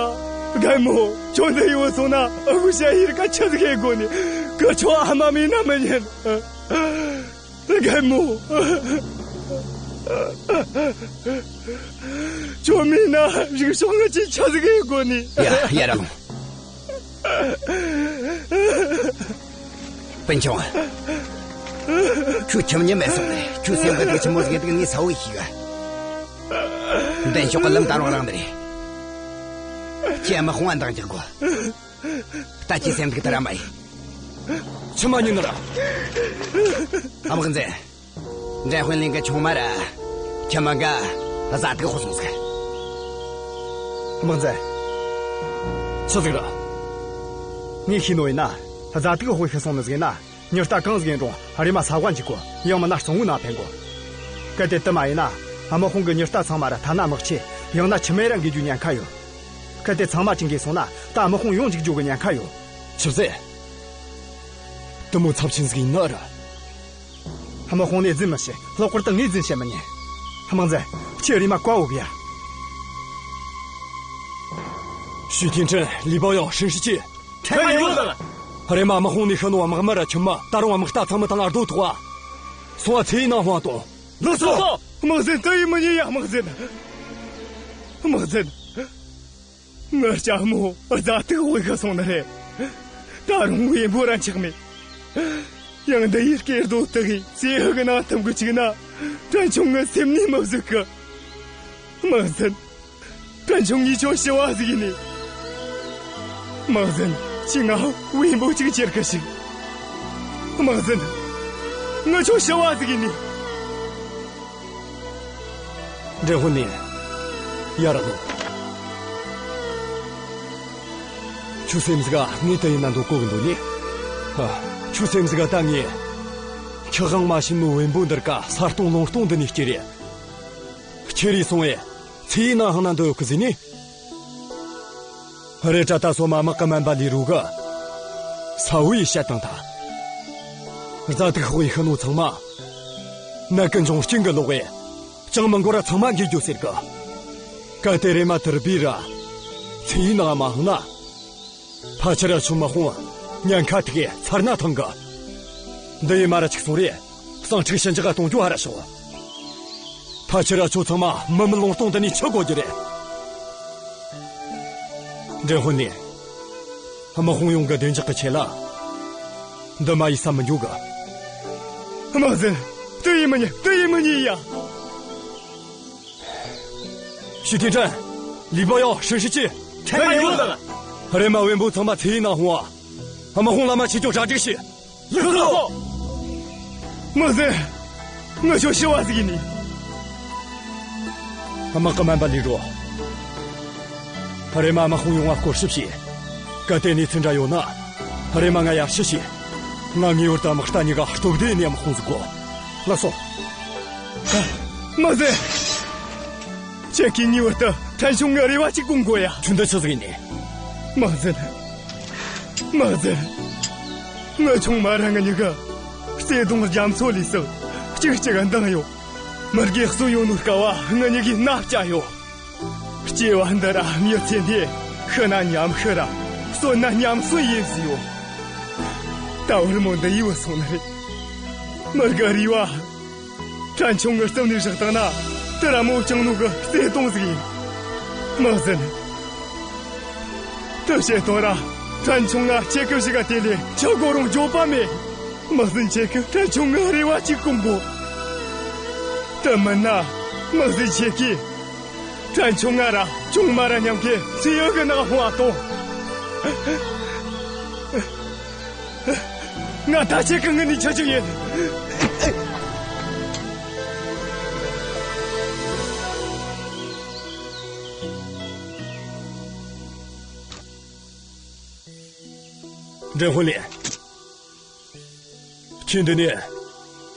རྒན་མོ། ཁྱོད་འདི་ཡོད་སོང་ན་ཨ་ཁུ་ཞ་ཡིས་ར་ཁ་ཆི་ཟིག་ཡེད་དགོ་ནི། ཁི་ཆོ་ཨ་མ་མེད་ན་མི་ཉན། རྒན་མོ། ཁྱོད་མེད་ན་རིག་ཕྱོགས་ང་ཆོས་ཆི་ཟིག་ཡེད་དགོ་ནི། ཡ། ཡར་ར་ལོངས། སྤུན་ཆུང་། ཁྱོད་ཁྱིམ་མྱི་མེད་སོང་ནས་ཁྱོད་སེམས་ཁ་དེ་ཆི་མོ་ཟིག་འདུག་ངས་གསལ་བོ་ཤེས་གི། འདན་ཤོག་གི་ལམ་ད་རུང་རིང་ནི་རེད། ཁྱེད་དམག་དཔུང་ང་འདང་རྒྱག་དགོ། ད་ཁྱེད་སེམས་སྡུག་ད་ར་མ་ཡིན། ཆི་མ་ཉན་ནི་ར། དམག་འཛིན། འདྲེན་དཔོན་ལིང་གི་ཆུང་མ་ར་ཁྱིམ་མི་འགའ་རྫ་དུག་ཕོག་སོང་ཟིག། དམག་འཛིན། ཆི་ཟིག་ར། ངས་ཤེས་ནོ་ཡིན་ན། རྫ་དུག་དཔེ་ཤི་སོང་ནི་ཟིག་ཡིན་ན། མྱི་རྟ་གང་ཟིག་ཡིན་རུང་རེམ་མ་ས་བ་འཇིག་གོ། ཡང་མིན་ན་གཙང་བོའི་ནང་འཕེན་གོ། གལ་ཏེ་དེ་མ་ཡིན་ན། དམག་དཔུང་གི་མྱི་རྟ་ཚང་མ་ར་ཐ་ན་དམག་ཆས། ཡང་ན་ཁྱིམ་མི་ར་འགོས་རྒྱུ་ཉེན་ཁ་ཡོད། གལ་ཏེ་ཚང་མ་ཅིག་འགོས་སོང་ན། ད་དམག་དཔུང་ཡོངས་འཇིག་རྒྱུ་གི་ཉེན་ཁ་ཡོད། ཆི་ཟེར། དེ་མོ་ཚབས་ཆེན་ཟིག་ཡིན་ན་ར། དམག་དཔུང་ནས་རྫུན་མི་བཤད། ལྷག་པར་དུ་ངས་རྫུན་བཤད་མི་ཉན། དམག་འཛིན། ཁྱེད་རེམ་མ་བཀའ་ཕོབས་ཡ། ཞུས་ཐིན་ཁྲིན། ལི་པའོ་ཡང་། ཧྲིན་ཧྲི་ཅི། ཁྲེན་ཡོད། རེམ་མ་དམག་དཔུང་ནས་ཤི་ནོ་དམག་མི་ར་ཁྱིམ་མི། ད་རུང་དམག་རྟ་ཚང་མ་དང་རྡོ་ཐོགས་ཨ། སོང་ང་ཚེ་ཡི་ནང་ལྷུང་ང་ཐོངས། ལགས་སོ། དམག་འཛིན། དེ་ཡེ་མི་ཉན་ཡ། དམག་འཛིན། དམག་འཛིན། ངའི་ལྕམ་མོ་རྫ་དུག་དཔེ་ཤི་སོང་ནི་རེད། ད་རུང་བེམ་པོ་ར་འཆག་མེད། ཡང་འདི་ཡི་སྐེ་རྡོ་དག་གིས་ཚེ་ཡི་གི་ནང་ཐུམ་གི་བཅུག་ན། ཕྲན་ཆུང་ངའི་སེམས་ནས་མི་བཟོད་གི། དམག་འཛིན། ཕྲན་ཆུང་ངས་ཁྱོད་ཞུ་བ་ཟིག་ཡིན་ནི། དམག་འཛིན། ཁྱོས་ང་བེམ་པོ་གཅིག་ཁྱེར་གི་ཤོག་དམག་འཛིན། ངས་ཁྱོད་ཞུ་བ་ཟིག་ཡིན་ནི། འདྲེན་དཔོན་ནི། ཡར་ར་ལོངས། ཁྱོའི་སེམས་ག་ངས་དེ་ཡེ་ན་འདོད་གོ་གི་འདུག་ནི། ཧ། ཁྱོའི་སེམས་ག་ད་ངས་ཁྱེད་དབང་མ་བྱིན་ནོ་བེམ་པོ་འདི་རིགས་ག་ས་སྟོང་ལུང་སྟོང་འདི་ནས་སྐྱེས་རེ། ཁྱེར་རེ་སོང་བས་ཚེ་ཡི་ནང་ལྷུང་ན་འདོད་གི་ཟེར་ནི། རེད་དྲ། ད་སོ་མ་དམག་གི་སྨན་པ་ལི་རུ་གིས་གསལ་བོ་ཡེ་བཤད་བཏང་ཐལ། རྫ་དུག་དཔེ་ཤི་ནོ་ཚང་མ་ནད་ཀྱི་འབྱུང་རྐྱེན་གི་ལོག་བས། ཅང་མི་འགོར་ར་ཚང་མ་འགོས་རྒྱུ་ཟེར་གི། གལ་ཏེ་རེམ་མ་དེ་རུ་བུད་ར་ཚེ་ཡི་ནང་མ་ལྷུང་ན། ཕལ་ཆེར་ཁྱོའི་དམག་དཔུང་ཉེན་ཁ་ཐུག་གི་ཚར་ན་ཐང་གི། འདི་ཡེ་མ་ར་གཅིག་སོང་རེ། ཟིང་འཁྲུག་ཞི་འཇགས་གཏོང་རྒྱུ་ཧར་ར་ཤོག་ཕལ་ཆེར་ཁྱོད་ཚང་མ་མི་མེད་ལུང་སྟོང་འདི་ནས་འཆི་དགོས་རྒྱུ་རེད། འདྲེན་དཔོན་ནི། དམག་དཔུང་ཡོངས་ཀྱི་བདེ་འཇགས་ཀྱི་ཆེད་ལ། འདི་མ་ཡེ་ས་མི་འགྱོ་གི། དམག་འཛིན། དེ་ཡེ་མི་ཉན། དེ་ཡེ་མི་ཉན་ཡ། ཞུས་ཐིན་ཁྲིན། ལི་པའོ་ཡང་། ཧྲིན་ཧྲི་ཅི། ཁྲེན་ཡོད། རེམ་མ་བེམ་པོ་ཚང་མ་ཚེ་ཡི་ནང་ལྷུང་ང་། དམག་དཔུང་ལམ་མ་ཆས་རྒྱུ་གྲ་སྒྲིག་བྱོས། ལགས་སོ། དམག་འཛིན། ངས་ཁྱོད་ཞུ་བ་ཟིག་ཡེ་ནི། དམག་གི་སྨན་པ་ལི་རུ། རེམ་མ་དམག་དཔུང་ཡོངས་ང་སྐོར་ཞིབ་བྱོས། གལ་ཏེ་གནས་ཚུལ་འདྲ་ཡོད་ན། རེམ་མ་ང་ཡར་ཞུ་བྱོས། ང་ངེས་པར་དུ་དམག་རྟ་གཉིས་ཀ་སྟོབས་ལྡན་ནི་དམག་དཔུང་ཟིག་དགོས། ལགས་སོ། དམག་འཛིན། ཁྱེད་ཀྱིས་ངེས་པར་དུ་ཕྲན་ཆུང་ངའི་རེ་བ་གཅིག་སྐོང་དགོས་ཡ། ཁྱོད་འདི་ཆི་ཟིག་ཡེ་ནི། དམག་འཛིན། དམག་འཛིན། ངའི་ཆུང་མ་ར་ང་གཉིས་ཀ་བརྩེ་དུང་རྒྱ་མཚོ་ལས་སུ་གཅིག་གཅིག་འདང་ཡོད། མུར་གེ་གསོན་ཡོད་ནོའི་སྐབས་ང་གཉིས་ཀས་མནའ་བསྐྱལ་ཡོད། སྐྱེ་བ་འདི་ར་མྱི་ཚེ་འདི་ཤི་ན་མཉམ་ཤི་ར་གསོན་ན་མཉམ་གསོན་ཡིན་ཟེར་ཡོད། ད་བར་མོ་འདི་ཡེ་བུད་སོང་ནི་རེད། མུར་གེའི་རེ་བ། ཕྲན་ཆུང་ངའི་རྩིབ་ནས་བཞག་བཏང་ན། དེ་ར་མོ་བཅངས་ནོ་གི་བརྩེ་དུང་ཟིག་ཡིན། དམག་འཛིན། དེ་བྱེད་དོན་ར། ཕྲན་ཆུང་ང་ཁྱེད་ཀྱི་གཞུག་ག་དེད་ལས་འཆི་དགོས་རུང་འགྱོད་པ་མེད། དམག་འཛིན་ཁྱེད་ཀྱིས་ཕྲན་ཆུང་ངའི་རེ་བ་གཅིག་སྐོང་དགོས། དེ་མིན་ན། དམག་འཛིན་ཁྱེད་ཀྱིས་ཕྲན་ཆུང་ང་ར་ཆུང་མ་ར་མཉམ་གི་ཚེ་ཡི་གི་ནང་ལྷུང་ང་ཐོངས། ང་ད་ཁྱེད་ཀྱི་སྔུན་ནས་འཆི་རྒྱུ་ཡིན། འདྲེན་དཔོན་ལི། ཁྱེད་འདི་ནས་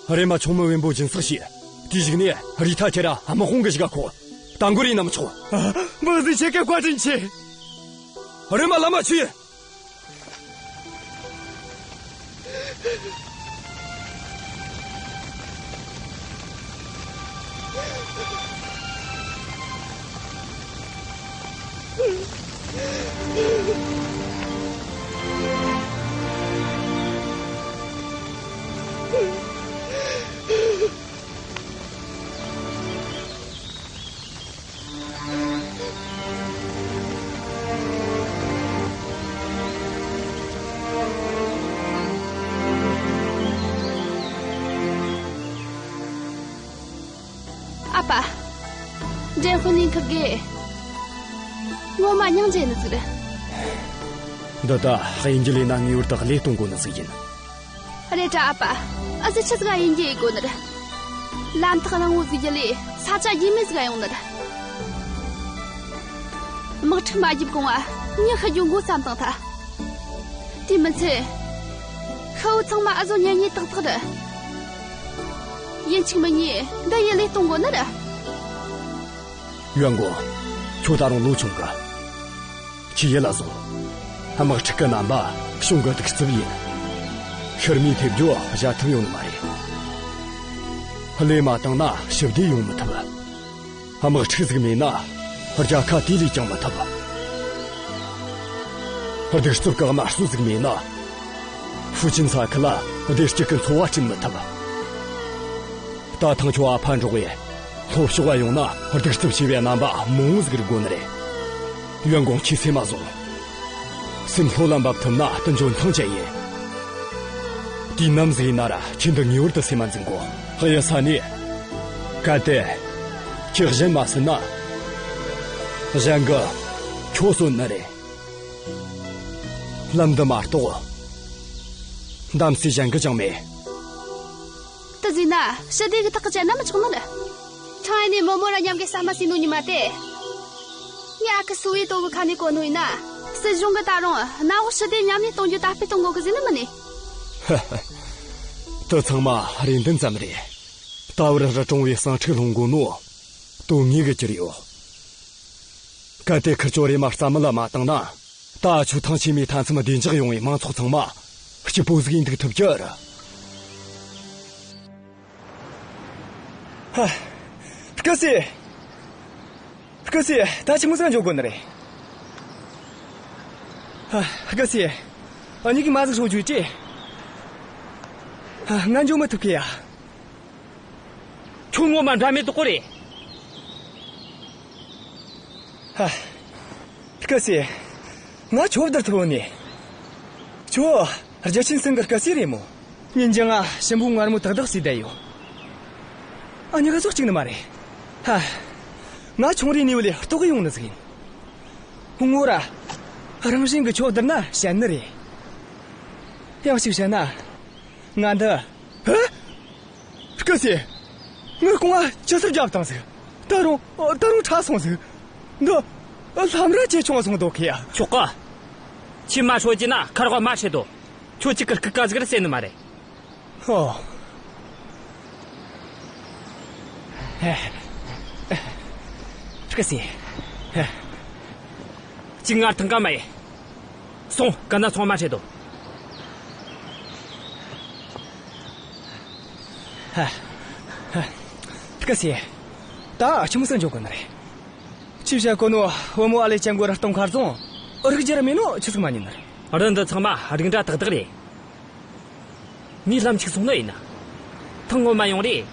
རེམ་མ་ཆུང་མ་བེམ་པོ་སྦྱིན་སྲེག་བྱོས། དེའི་གཞུག་ནས་རེ་ཐག་ཁྱེར་ར་དམག་དཔུང་གི་གཞུག་ག་ཁོ། ད་འགོར་རེ་ན་མི་ཆོག་དམག་འཛིན་ཁྱེད་ཀྱིས་བཀའ་དྲིན་ཆེ། རེམ་མ་ལམ་མ་ཆས། ཨ་ཕ། འདྲེན་དཔོན་ལི་ཁིར་གེ་ངོ་མ་སྙིང་རྗེ་ནི་ཟིག་རེད། འདི་ད་དབྱིན་ཇི་ལས་ན་ངེས་པར་དུ་བློས་གཏོང་དགོས་ནི་ཟིག་ཡིན། རེད་དྲ་ཨ་ཕ། ཨ་ཟི་ཆི་ཟིག་ག་དབྱིན་ཇི་ཡེ་དགོས་ནི་རེད། ལམ་ཐག་རིང་བོ་ཟིག་བརྒྱུད་ལས་ས་ཆ་རྒྱུས་མེད་ཟིག་ག་ཡོང་ནི་རེད། དམག་འཁྲུག་མ་བརྒྱབ་གོང་ང་མྱི་ཤི་རྒྱུ་འགོ་བརྩམས་བཏང་ཐལ། དེ་མི་ཚད། ཁོ་བོ་ཚང་མ་འུ་ཟོ་གཉེན་ཉེ་ཏག་ཏག་རེད། ཡིན་གཅིག་མིན་གཉིས་འདི་ཡིད་ལས་གཏོང་དགོས་ནི་རེད། ཡོན་གོང་། ཁྱོད་ད་རུང་ལོ་ཆུང་གི། ཁྱོས་ཡིད་ལ་ཟུངས། དམག་འཁྲུག་གི་རྣམ་པ་གཞུང་གི་གདུག་རྩུབ་ཡིན། ཤི་རྨས་ཐེབས་རྒྱུ་བཞག་ཐབས་ཡོད་ནི་མ་རེད། ལས་མ་བཏང་ན་ཞི་བདེ་ཡོང་མི་ཐུབ། དམག་འཁྲུག་ཟིག་མེད་ན་རྒྱལ་ཁ་དེ་ལས་ཀྱང་མི་ཐུབ། གདུག་རྩུབ་གི་དམར་གསོད་ཟིག་མེད་ན། ཧྥུ་ཅན་ས་ཁུལ་ལ་བདེ་སྐྱིད་ཀྱི་འཚོ་བ་བསྐྲུན་མི་ཐུབ། ད་ཐེངས་ཁྱོད་ཨ་ཕ་འགྲོགས་ཡེ་ལྷོ་ཕྱོགས་བ་ཡོང་ན་གདུག་རྩུབ་ཆེ་བའི་རྣམ་པ་མང་བོ་ཟིག་རིག་དགོས་ནི་རེད། ཡོན་གོང་། ཁྱོས་སེམས་མ་ཟུངས། སེམས་ལྷོད་ལ་འབབ་ཐུབ་ན་དེ་འཇོན་ཐང་ཅན་ཡིན། དུས་ནམ་ཟིག་ཡིན་ན་ར་ཁྱོས་འདི་ངེས་པར་དུ་སེམས་མ་འཛིན་དགོས། གཡུལ་ས་ནས། གལ་ཏེ་ཁྱོས་གཞན་མ་བསད་ན། གཞན་གྱིས་ཁྱོད་གསོད་ནི་རེད། ལམ་འདི་མ་གཏོགས་འདེམས་ས་གཞན་གྱི་ཅང་མེད། དེ་ཟིག་ན་ཞི་བདེ་གི་ཐག་གཅད་ན་མི་ཆོག་ནི་རེད། ཁྲང་ཨན་ནས་མོ་མོ་ར་མཉམ་གི་ཟ་མ་ཟོས་ནོ་ཉི་མ་དེ། ངས་ཨ་ཁུ་སུ་ཝེ་ཏོ་གི་ཁ་ནས་གོ་ནོ་ཡིན་ན། སྲིད་གཞུང་གིས་ད་རུང་གནམ་འོག་ཞི་བདེ་མཉམ་གནས་གཏོང་རྒྱུ་དར་སྤེལ་གཏོང་དགོས་གི་ཟེར་ནི་མིན་ནི། ཧ་ཧ། དེ་ཚང་མ་རེ་འདུན་ཙམ་རེད། ད་བར་རི་གྲོང་བའི་ཟིང་འཁྲུག་སློང་དགོས་ནོ་དོན་དངོས་གི་གྱུར་ཡོད། གལ་ཏེ་ཁིར་ཆོ་རེམ་མ་རྩ་མེད་ལ་མ་བཏང་ན། ད་ཆོ་ཐང་ཆེན་མོའི་མཐའ་མཚམས་བདེ་འཇགས་ཡོང་བའི་མང་ཚོགས་ཚང་མ་སྐྱིད་པོ་ཟིག་ཡིན་འདུག་ཐུབ་རྒྱུ་རེད། ཧ། སྐུ་སྲས། སྐུ་སྲས། ད་ཆི་མོ་ཟིག་འཇོག་དགོས་ནི་རེད། ཧ། སྐུ་སྲས། འུ་གཉིས་ཀྱིས་མ་ཟིག་ཧྲོ་བཅོས་ཀྱི། ཧ། ང་འཇོག་མི་ཐུབ་གི་ཡ། ཁྱོད་ངོ་མ་འདྲ་མེད་དོ་ཀོ་རེད། ཧ། སྐུ་སྲས། ང་ཁྱོད་བསྡུར་ཐུབ་ནི། ཁྱོད་རྒྱལ་ཆེན་སེང་གི་སྐུ་སྲས་རེད་མོ། ཉིན་རྒྱུན་ང་ཞིམ་པོ་མངར་མོ་ཏག་ཏག་ཟོས་བསྡད་ཡོད། འུ་གཉིས་ཀ་ཟོག་གཅིག་ནི་མ་རེད། ཧ། ང་ཆུང་རིང་ནས་བ་ལས་ལྟོགས་གི་ཡོང་ནི་ཟིག་ཡིན། ངོ་ར། རང་བཞིན་གྱིས་ཁྱོད་བསྡུར་ན་ཞན་ནི་རེད། ཡང་གཅིག་བཤད་ན། ང་འདི། ཧ། སྐུ་སྲས། ངའི་རྐང་བ་ཆུ་སེར་བརྒྱབ་བཏང་ཟིག་ད་རུང་ད་རུང་ཕྲ་སོང་ཟིག་འདི་ལྷམ་ར་ཇེ་ཆུང་སོང་དོ་ཁེ་ཡ། ཆོག་གི། ཁྱོས་མ་ཧྲོ་གྱིས་ན་ཁ་རོག་མ་ཧྲེ་དོ། ཁྱོད་གཅིག་གི་སྐུ་ཀ་ཟིག་ར་ཟེར་ནི་མ་རེད། ཧོ། སྐུ་སྲས། གཅིག་ངར་ཐང་ཀ་མ་ཡེ། སོང་། གན་ན་ཚོང་མ་ཧྲེ་དོ། ཧ། ཧ། སྐུ་སྲས། ད་ཆི་མོ་ཟིག་འཇོག་དགོས་ནི་རེད། ཁྱོས་བཤད་གོ་ནོ་བུ་མོ་ཨ་ལེ་ཅན་གོ་ར་སྟོང་ཁར་བཟུང་། རིག་རྒྱུ་ར་མེད་ནོ་ཆི་ཟིག་མ་ཉན་ནི་རེད། རི་འདི་ཚང་མ་རིགས་འདྲ་ཏག་ཏག་རེད། ངས་ལམ་འཆུག་སོང་ནི་ཡིན་ན། ཐེངས་སྔོན་མ་ཡོང་རེ།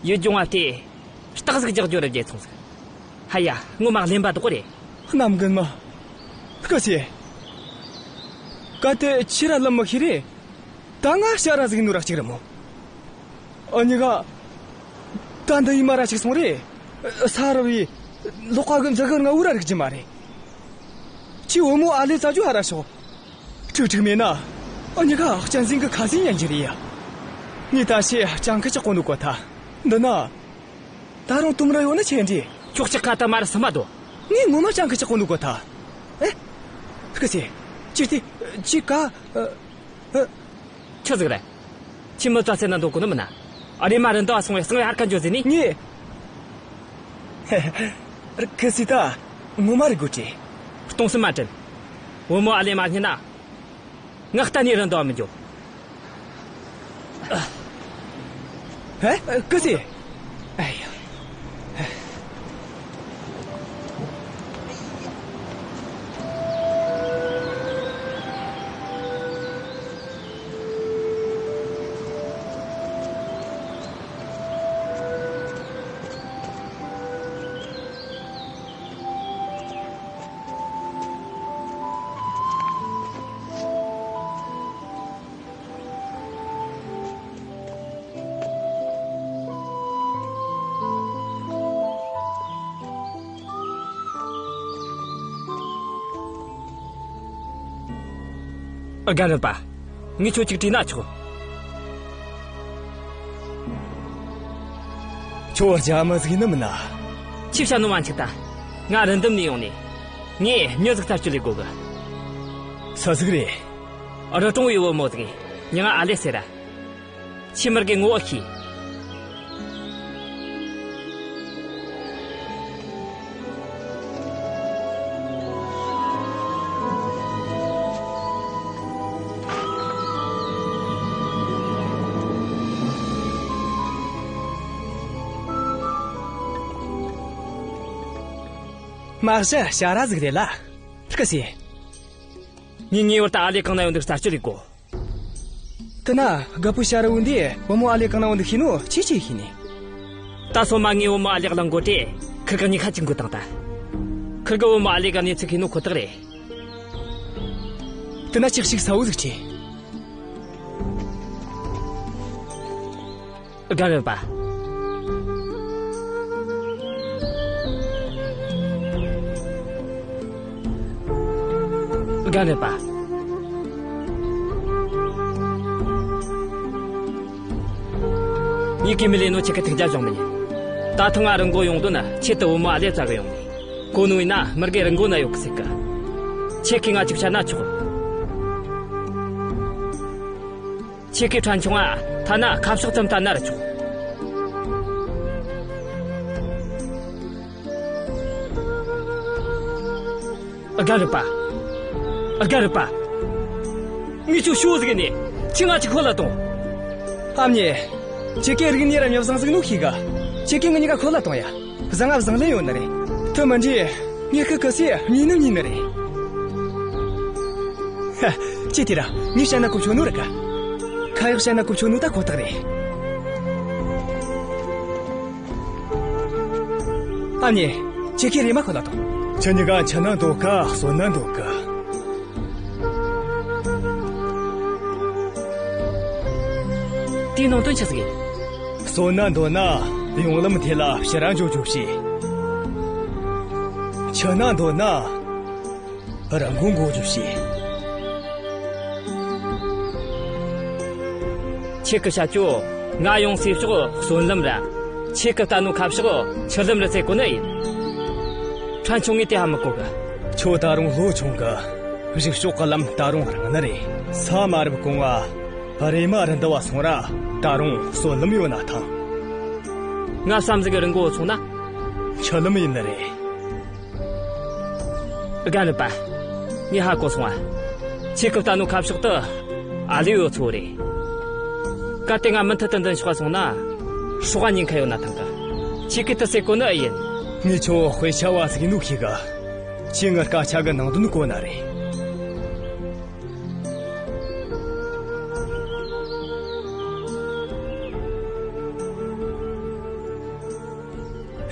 ཡུལ་ལྗོངས་བ་དེ་སྟག་ཟིག་རྒྱག་རྒྱུ་ར་བརྗེད་སོང་ཟིག་ཧ་ཡ། ངོ་མ་གླེན་པ་དོ་ཀོ་རེད། གནམ་རྒན་མ། སྐུ་སྲས། གལ་ཏེ་ཁྱོས་ར་ལམ་མི་ཤེས་རེ། ད་ང་ཞ་ར་ཟིག་ནོ་ར་གཅིག་ར་མོ། འུ་གཉིས་ཀ། ད་འདི་ཡི་མ་ར་ཅིག་སོང་རེ། ས་རུབ་བས། ལོགས་ཀ་གི་མཛུ་གུ་ང་བོ་ར་རིག་རྒྱུ་མ་རེད། ཁྱོས་བུ་མོ་ཨ་ལེ་བཙལ་རྒྱུ་ཧ་ར་ཤོག་ཁྲིག་ཁྲིག་མེད་ན། འུ་གཉིས་ཀ་གཅན་གཟན་གི་ཁ་ཟས་ཉན་རྒྱུ་རེད་ཡ། ངས་ད་ཆོ་སྤྱང་ཀི་ཆགས་གོ་ནོ་གོ་ཐལ། འདི་ན། ད་རུང་དུམ་ར་ཡོད་ནི་ཆི་འདྲ། ཁྱོད་ཅག་ཁ་ད་མར་སོང་མ་དོ། ངས་ངོ་མ་སྤྱང་ཀི་ཆགས་གོ་ནོ་གོ་ཐལ། ཨེ། སྐུ་སྲས། ཅི་སྟེ། ཅི་ཀ་ཨ། ཨ། ཆི་ཟིག་རེད། ཁྱོས་མི་ཚོ་བསད་ན་འདོད་གོ་ནི་མིན་ན། ཨ་རེ་མ་རི་འདི་བ་སོང་བས་གསང་བའི་ཧར་ཁ་འགྱོ་ཟེར་ནི། ངས། སྐུ་སྲས་ད་ངོ་མ་རིག་གོ་ཅི། སྟོང་སེམས་མ་དྲན། བུ་མོ་ཨ་ལེ་མ་རྙེད་ན། ང་གཏན་ནས་རི་འདི་བ་མི་འགྱོ། ཨ། ཨེ། སྐུ་སྲས། ཨེ་ཡ། རྒན་རབས་པ། ངས་ཁྱོད་ཅིག་དྲིས་ན་ཆོག་ཁྱོད་རྒྱ་མི་ཟིག་ནི་མིན་ན། ཁྱོས་བཤད་ནོ་མ་འཆུག་ད། ང་རི་འདབས་ནས་ཡོང་ནས། ངས་མྱི་ཟིག་ཚར་གཅོད་ལས་དགོས་གི། སུ་ཟིག་རེད། རི་གྲོང་བའི་བུ་མོ་ཟིག་མྱིང་ང་ཨ་ལེ་ཟེར་ར། ཁྱོས་མོར་གི་ངོ་བོ་ཤེས། མ་གཞི་ཞ་ར་ཟིག་རེད་ལ། སྐུ་སྲས། ངས་ངེས་པར་དུ་ཨ་ལེ་གང་ན་ཡོད་འདུག་རྩད་གཅོད་ལས་དགོས། དེ་ན་རྒད་པོ་ཞ་ར་བོ་འདིས་བུ་མོ་ཨ་ལེ་གང་ན་ཡོད་འདུག་ཤེས་ནོ་ཆི་ཆི་ཤེས་ནི། ད་སོ་མ་ངས་བུ་མོ་ཨ་ལེ་གླེང་གོ་དུས་ཁིར་གིས་མྱིག་ཁ་ཅིག་འགུལ་བཏང་ད། ཁིར་གིས་བུ་མོ་ཨ་ལེ་གི་གནས་ཚུལ་ཤེས་ནོ་ཁོ་ཐག་རེད། དེ་ན་ཅིག་ཞིག་གསལ་བོ་ཟིག་བྱོས། རྒན་རབས་པ། རྒན་རབས་པ། ངས་གིས་མི་ལས་ནོ་ཁྱེད་ཀྱི་ཐུགས་རྒྱལ་བཞེངས་མི་ཉན། ད་ཐེངས་ང་རི་མགོ་ཡོང་དོན་ནི་ཆེད་དུ་བུ་མོ་ཨ་ལེ་བཙལ་གི་ཡོང་ནི། གོ་ནོ་ཡིན་ན་མོར་གི་རི་མགོ་ན་ཡོད་གི་ཟེར་གི། ཁྱེད་ཀྱིས་ང་ཅིག་བཤད་ན་ཆོག། ཁྱེད་ཀྱིས་ཕྲན་ཆུང་ང་ཐ་ན་ཁ་ཕྱོགས་ཙམ་བལྟས་ན་ར་ཆོག། རྒན་རབས་པ། རྒན་རབས་པ། ངས་ཁྱོད་ཤོད་ཟིག་ནས་ཁྱོས་ང་ཅིག་ཁོ་ལ་གཏོང་། ཨ་མྱེས། ཁྱེད་ཀྱིས་རིག་གནས་ར་མྱི་བཟང་ཟིག་ནོ་ཤེས་གི། ཁྱེད་ཀྱིས་ངེད་གཉིས་ཀ་ཁོ་ལ་གཏོང་ཡ། བཟང་ང་བཟང་ལན་ཡོད་ནི་རེད། དེ་མིན་དུས་ངེད་ཀྱི་སྐུ་སྲས་མྱོས་ནི་མྱོས་ནི་རེད། ཧ། ཅི་དེ་ར་ངས་བཤད་ན་གོ་ཆོད་ནོ་རེད་ག། ཁ་ཡག་བཤད་ན་གོ་ཆོད་ནོ་ད་ཁོ་ཐག་རེད། ཨ་མྱེས། ཁྱེད་ཀྱིས་རེམ་མ་ཁོ་ལ་གཏོང་། ཁྱེད་གཉིས་ཀ་འཆི་ན་འདོད་ག་གསོན་ན་འདོད་ག། དེའི་ནང་དོན་ཆི་ཟིག་ཡིན། གསོན་ན་འདོད་ན་ཡོང་ལམ་དེ་ལ་ཕྱིར་ར་འགྱོ་རྒྱུ་བྱོས། འཆི་ན་འདོད་ན་རི་མགོ་འགོ་རྒྱུ་བྱོས། ཁྱེད་ཀྱིས་བཤད་རྒྱུ། ང་ཡོང་སའི་ཕྱོགས་གསོན་ལམ་ར། ཁྱེད་ཀྱིས་བལྟས་ནོ་ཁ་ཕྱོགས་ཆུ་ལམ་རེད་ཟེར་གོ་ནི་ཡིན། ཕྲན་ཆུང་ངས་དེ་ཧ་མི་གོ་གི། ཁྱོད་ད་རུང་ལོ་ཆུང་གི། གཞུག་ཕྱོགས་གི་ལམ་ད་རུང་རིང་ནི་རེད། ས་མ་རུབ་གོང་ང་རེམ་མ་རི་འདབས་བ་སོང་ར་ད་རུང་གསོན་ལམ་ཡོད་ན་ཐང་། ང་བསམ་གཟིགས་གི་རི་མགོ་སོང་ན། ཆུ་ལམ་ཡིན་ནི་རེད། རྒན་རབས་པ། ངས་ཧ་གོ་སོང་ང་། ཁྱེད་ཀྱིས་བལྟས་ནོ་ཁ་ཕྱོགས་དེ་ཨ་ལེ་ཡོད་ས་རེད། གལ་ཏེ་ང་མུ་མཐུད་དུ་འདི་ཕྱོགས་སོང་ན། སྲོག་ཉེན་ཁ་ཡོད་ན་ཐང་གི། ཁྱེད་ཀྱིས་དེ་ཟེར་གོ་ནི་ཨེ་ཡིན། ངས་ཁྱོད་དཔེ་ཆ་བ་ཟིག་ཡིན་ནོ་ཤེས་གི། ཁྱོས་ངའི་སྐད་ཆ་གི་ནང་དོན་གོ་ནི་རེད།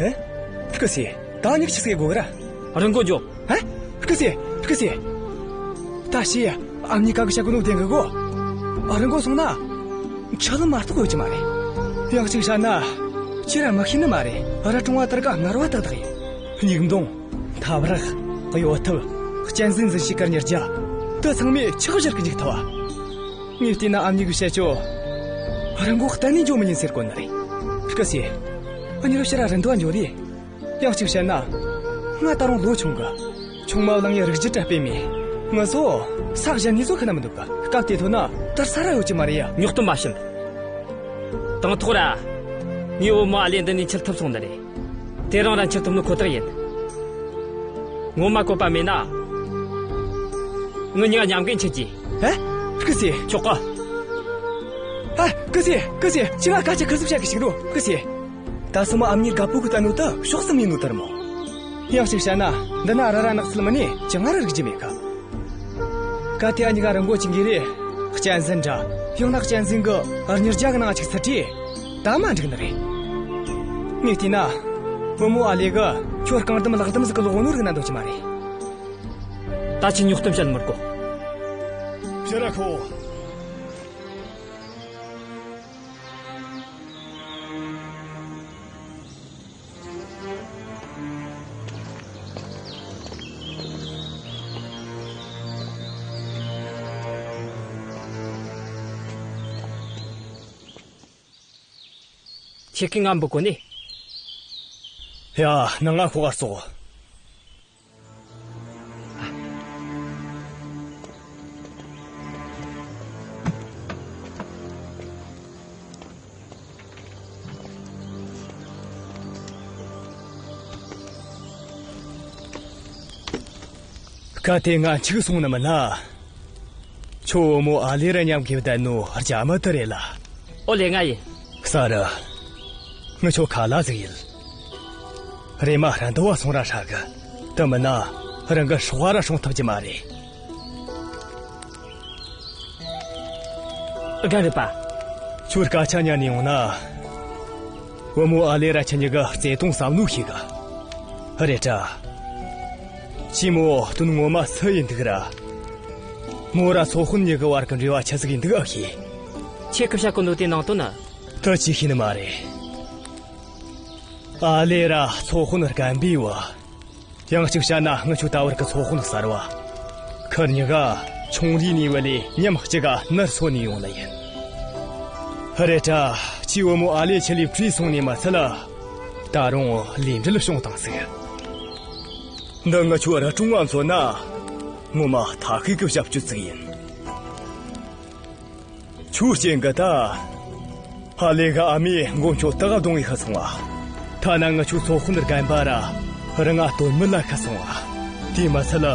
ཧེ། སྐུ་སྲས། ད་མྱིག་ཆི་ཟིག་དགོས་ར། རི་མགོ་འགྱོ། ཧེ། སྐུ་སྲས། སྐུ་སྲས། ད་ཤི་ཡ། ཨ་མྱེས་ཀ་གིས་བཤད་གོ་ནོ་བདེན་གི་གོ། རི་མགོ་སོང་ན། ཆུ་ལམ་མ་གཏོགས་ཡོད་རྒྱུ་མ་རེད། ཡང་གཅིག་བཤད་ན། ཁྱེད་ར་མི་ཤེས་ནི་མ་རེད། རི་གྲོང་བ་དེར་ག་ངར་བ་ཏག་ཏག་ཡིན། སྙུག་མདངས། འཐབ་རགས། གཡོ་ཐབས། གཅན་གཟན་འཛིན་བྱེད་ཀྱི་རྙི་རྒྱ། དེ་ཚང་མས་ཆག་བཞག་གི་འཇུག་ཐུབ་བ། ངས་བལྟས་ན་ཨ་མྱེས་གིས་བཤད་རྒྱུ། རི་མགོ་གཏན་ནས་འགྱོ་མི་ཉན་ཟེར་གོ་ནི་རེད། སྐུ་སྲས། འུ་གཉིས་ར་ཕྱིར་ར་རི་འདབས་བ་འགྱོ་ལེ། ཡང་གཅིག་བཤད་ན། ང་ད་རུང་ལོ་ཆུང་གི། ཆུང་མ་བླངས་ཡ་རིགས་རྒྱུད་ར་སྤེལ་མེད། ངུ་ཚོ་ས་གཞན་ནས་བཟོ་ཁ་ན་མི་འདུག་ག། སྐབས་དེ་ཐོན་ན་དར་ས་ར་ཡོད་རྒྱུ་མ་རེད་ཡ། ཉོག་གཏམ་མ་བཤད། དང་ཐོག་ར། ངས་བུ་མོ་ཨ་ལེ་འདི་ནས་འཁྱེར་ཐུབ་སོང་ནི་རེད། དེ་རིང་ར་འཁྱེར་ཐུབ་ནོ་ཁོ་ཐག་ཡིན། ངོ་མ་བཀོད་པ་མེད་ན། ངེད་གཉིས་ཀ་མཉམ་གི་འཁྱེར་རྒྱུ། ཧེ། སྐུ་སྲས། ཆོག་ག། ཧེ། སྐུ་སྲས། སྐུ་སྲས། ཁྱེད་ང་སྐད་ཆ་ཁུ་སིམ་བཤད་གི་ཞོག་རོ། སྐུ་སྲས། ད་སོ་མ་ཨ་མྱེས་རྒད་པོ་གིས་བལྟས་ནོ་དེ་ཕྱོགས་སུ་མེད་ནོ་དེ་རེད་མོ། ཡང་གཅིག་བཤད་ན། འདི་ན་རི་ར་ནགས་ཚལ་མིན་ནས་ཅང་ར་རིག་རྒྱུ་མེད་གི། གལ་ཏེ་འུ་གཉིས་ཀ་རི་མགོ་ཅིག་འགོས་རེ། གཅན་གཟན་འདྲ། ཡང་ན་གཅན་གཟན་གི་རྙི་རྒྱ་གི་ནང་ཅིག་ཚུད་དུས། ད་མ་འགྲིག་ནི་རེད། ངས་བལྟས་ན། བུ་མོ་ཨ་ལེ་གིས་ཁྱོད་རྐང་འདམ་ལག་འདམ་ཟིག་གི་ལོག་ནོ་རིག་ན་འདོད་རྒྱུ་མ་རེད། ད་ཁྱོས་ཉོག་གཏམ་བཤད་མི་དགོས། ཕྱིར་ར་ཁོ། ཁྱེད་ཀྱིས་ང་འབོད་གོ་ནི། ཡ། ནང་ང་ཤོག་ག་སོང་། ཨ། དེ་ང་འཆུག་སོང་ནི་མིན་ན། ཁྱོད་བུ་མོ་ཨ་ལེ་ར་མཉམ་གི་བསྡད་ནོ་རྒྱ་མི་དེ་རེད་ལ། ཨོ་ལེ། ང་ཡིན། གསར། ངི་ཁྱོད་ཁ་ལ་ཟིག་ཡིན། རེམ་མ་ར་འདི་བ་སོང་ར་ཧྲ་གི། དེ་མིན་ན་རང་གི་སྲོག་ར་སྲུང་ཐུབ་ཀྱི་མ་རེད། རྒན་རབས་པ། ཁྱོད་སྐད་ཆ་ཉན་ནས་ཡོང་ན། བུ་མོ་ཨ་ལེ་ར་ཁྱེད་གཉིས་ཀ་བརྩེ་དུང་ཟབ་ནོ་ཤེས་གི། རེད་དྲ། ཁྱོས་མོ་དོན་ངོ་མ་སུ་ཡིན་འདུག་ར། མོ་ར་ཚོ་དཔོན་གཉིས་ཀྱི་བར་གྱི་འབྲེལ་བ་ཆི་ཟིག་ཡིན་འདུག་ཨེ་ཤེས། ཁྱེད་སྐུ་ཞབས་གི་འདོད་དེ་ནང་དོན་ནི། དེ་ཆི་ཤེས་ནི་མ་རེད། ཨ་ལེ་ར་ཚོ་དཔོན་རྒན་པའི་བུ། ཡང་གཅིག་བཤད་ན་ངི་ཆོ་ད་བར་གི་ཚོ་དཔོན་གསར་བ། ཁི་གཉིས་ཀ་ཆུང་དུས་ནས་བུད་ལས་མཉམ་གཅིག་ག་ནར་སོན་ནས་ཡོང་ནི་ཡིན། རེད་དྲ། ཁྱོས་བུ་མོ་ཨ་ལེ་ཆི་ལས་བྲོས་སོང་ནས་མ་ཚད་ལ། ད་རུང་ལས་འབྲེལ་བྱུང་བཏང་ཟིག། འདི་ངི་ཆོ་ར་ཀྲུང་བ་མཚོན་ན་ངོ་མ་ཐ་ཤལ་གི་ཞབས་ཕྱི་ཟིག་ཡིན། ཁྱོའི་རྐྱེན་གིས་ད། ཧ་ལེ་གི་ཨ་མས་མགོན་ཁྱོད་ད་གདུང་ངེ་ཤི་སོང་ང་། ཐ་ན་ངི་ཆོ་ཚོ་དཔོན་རྒན་པ་ར་ར་ང་དོན་མེད་ལ་ཤི་སོང་ང་། དེ་མ་ཚད་ལ།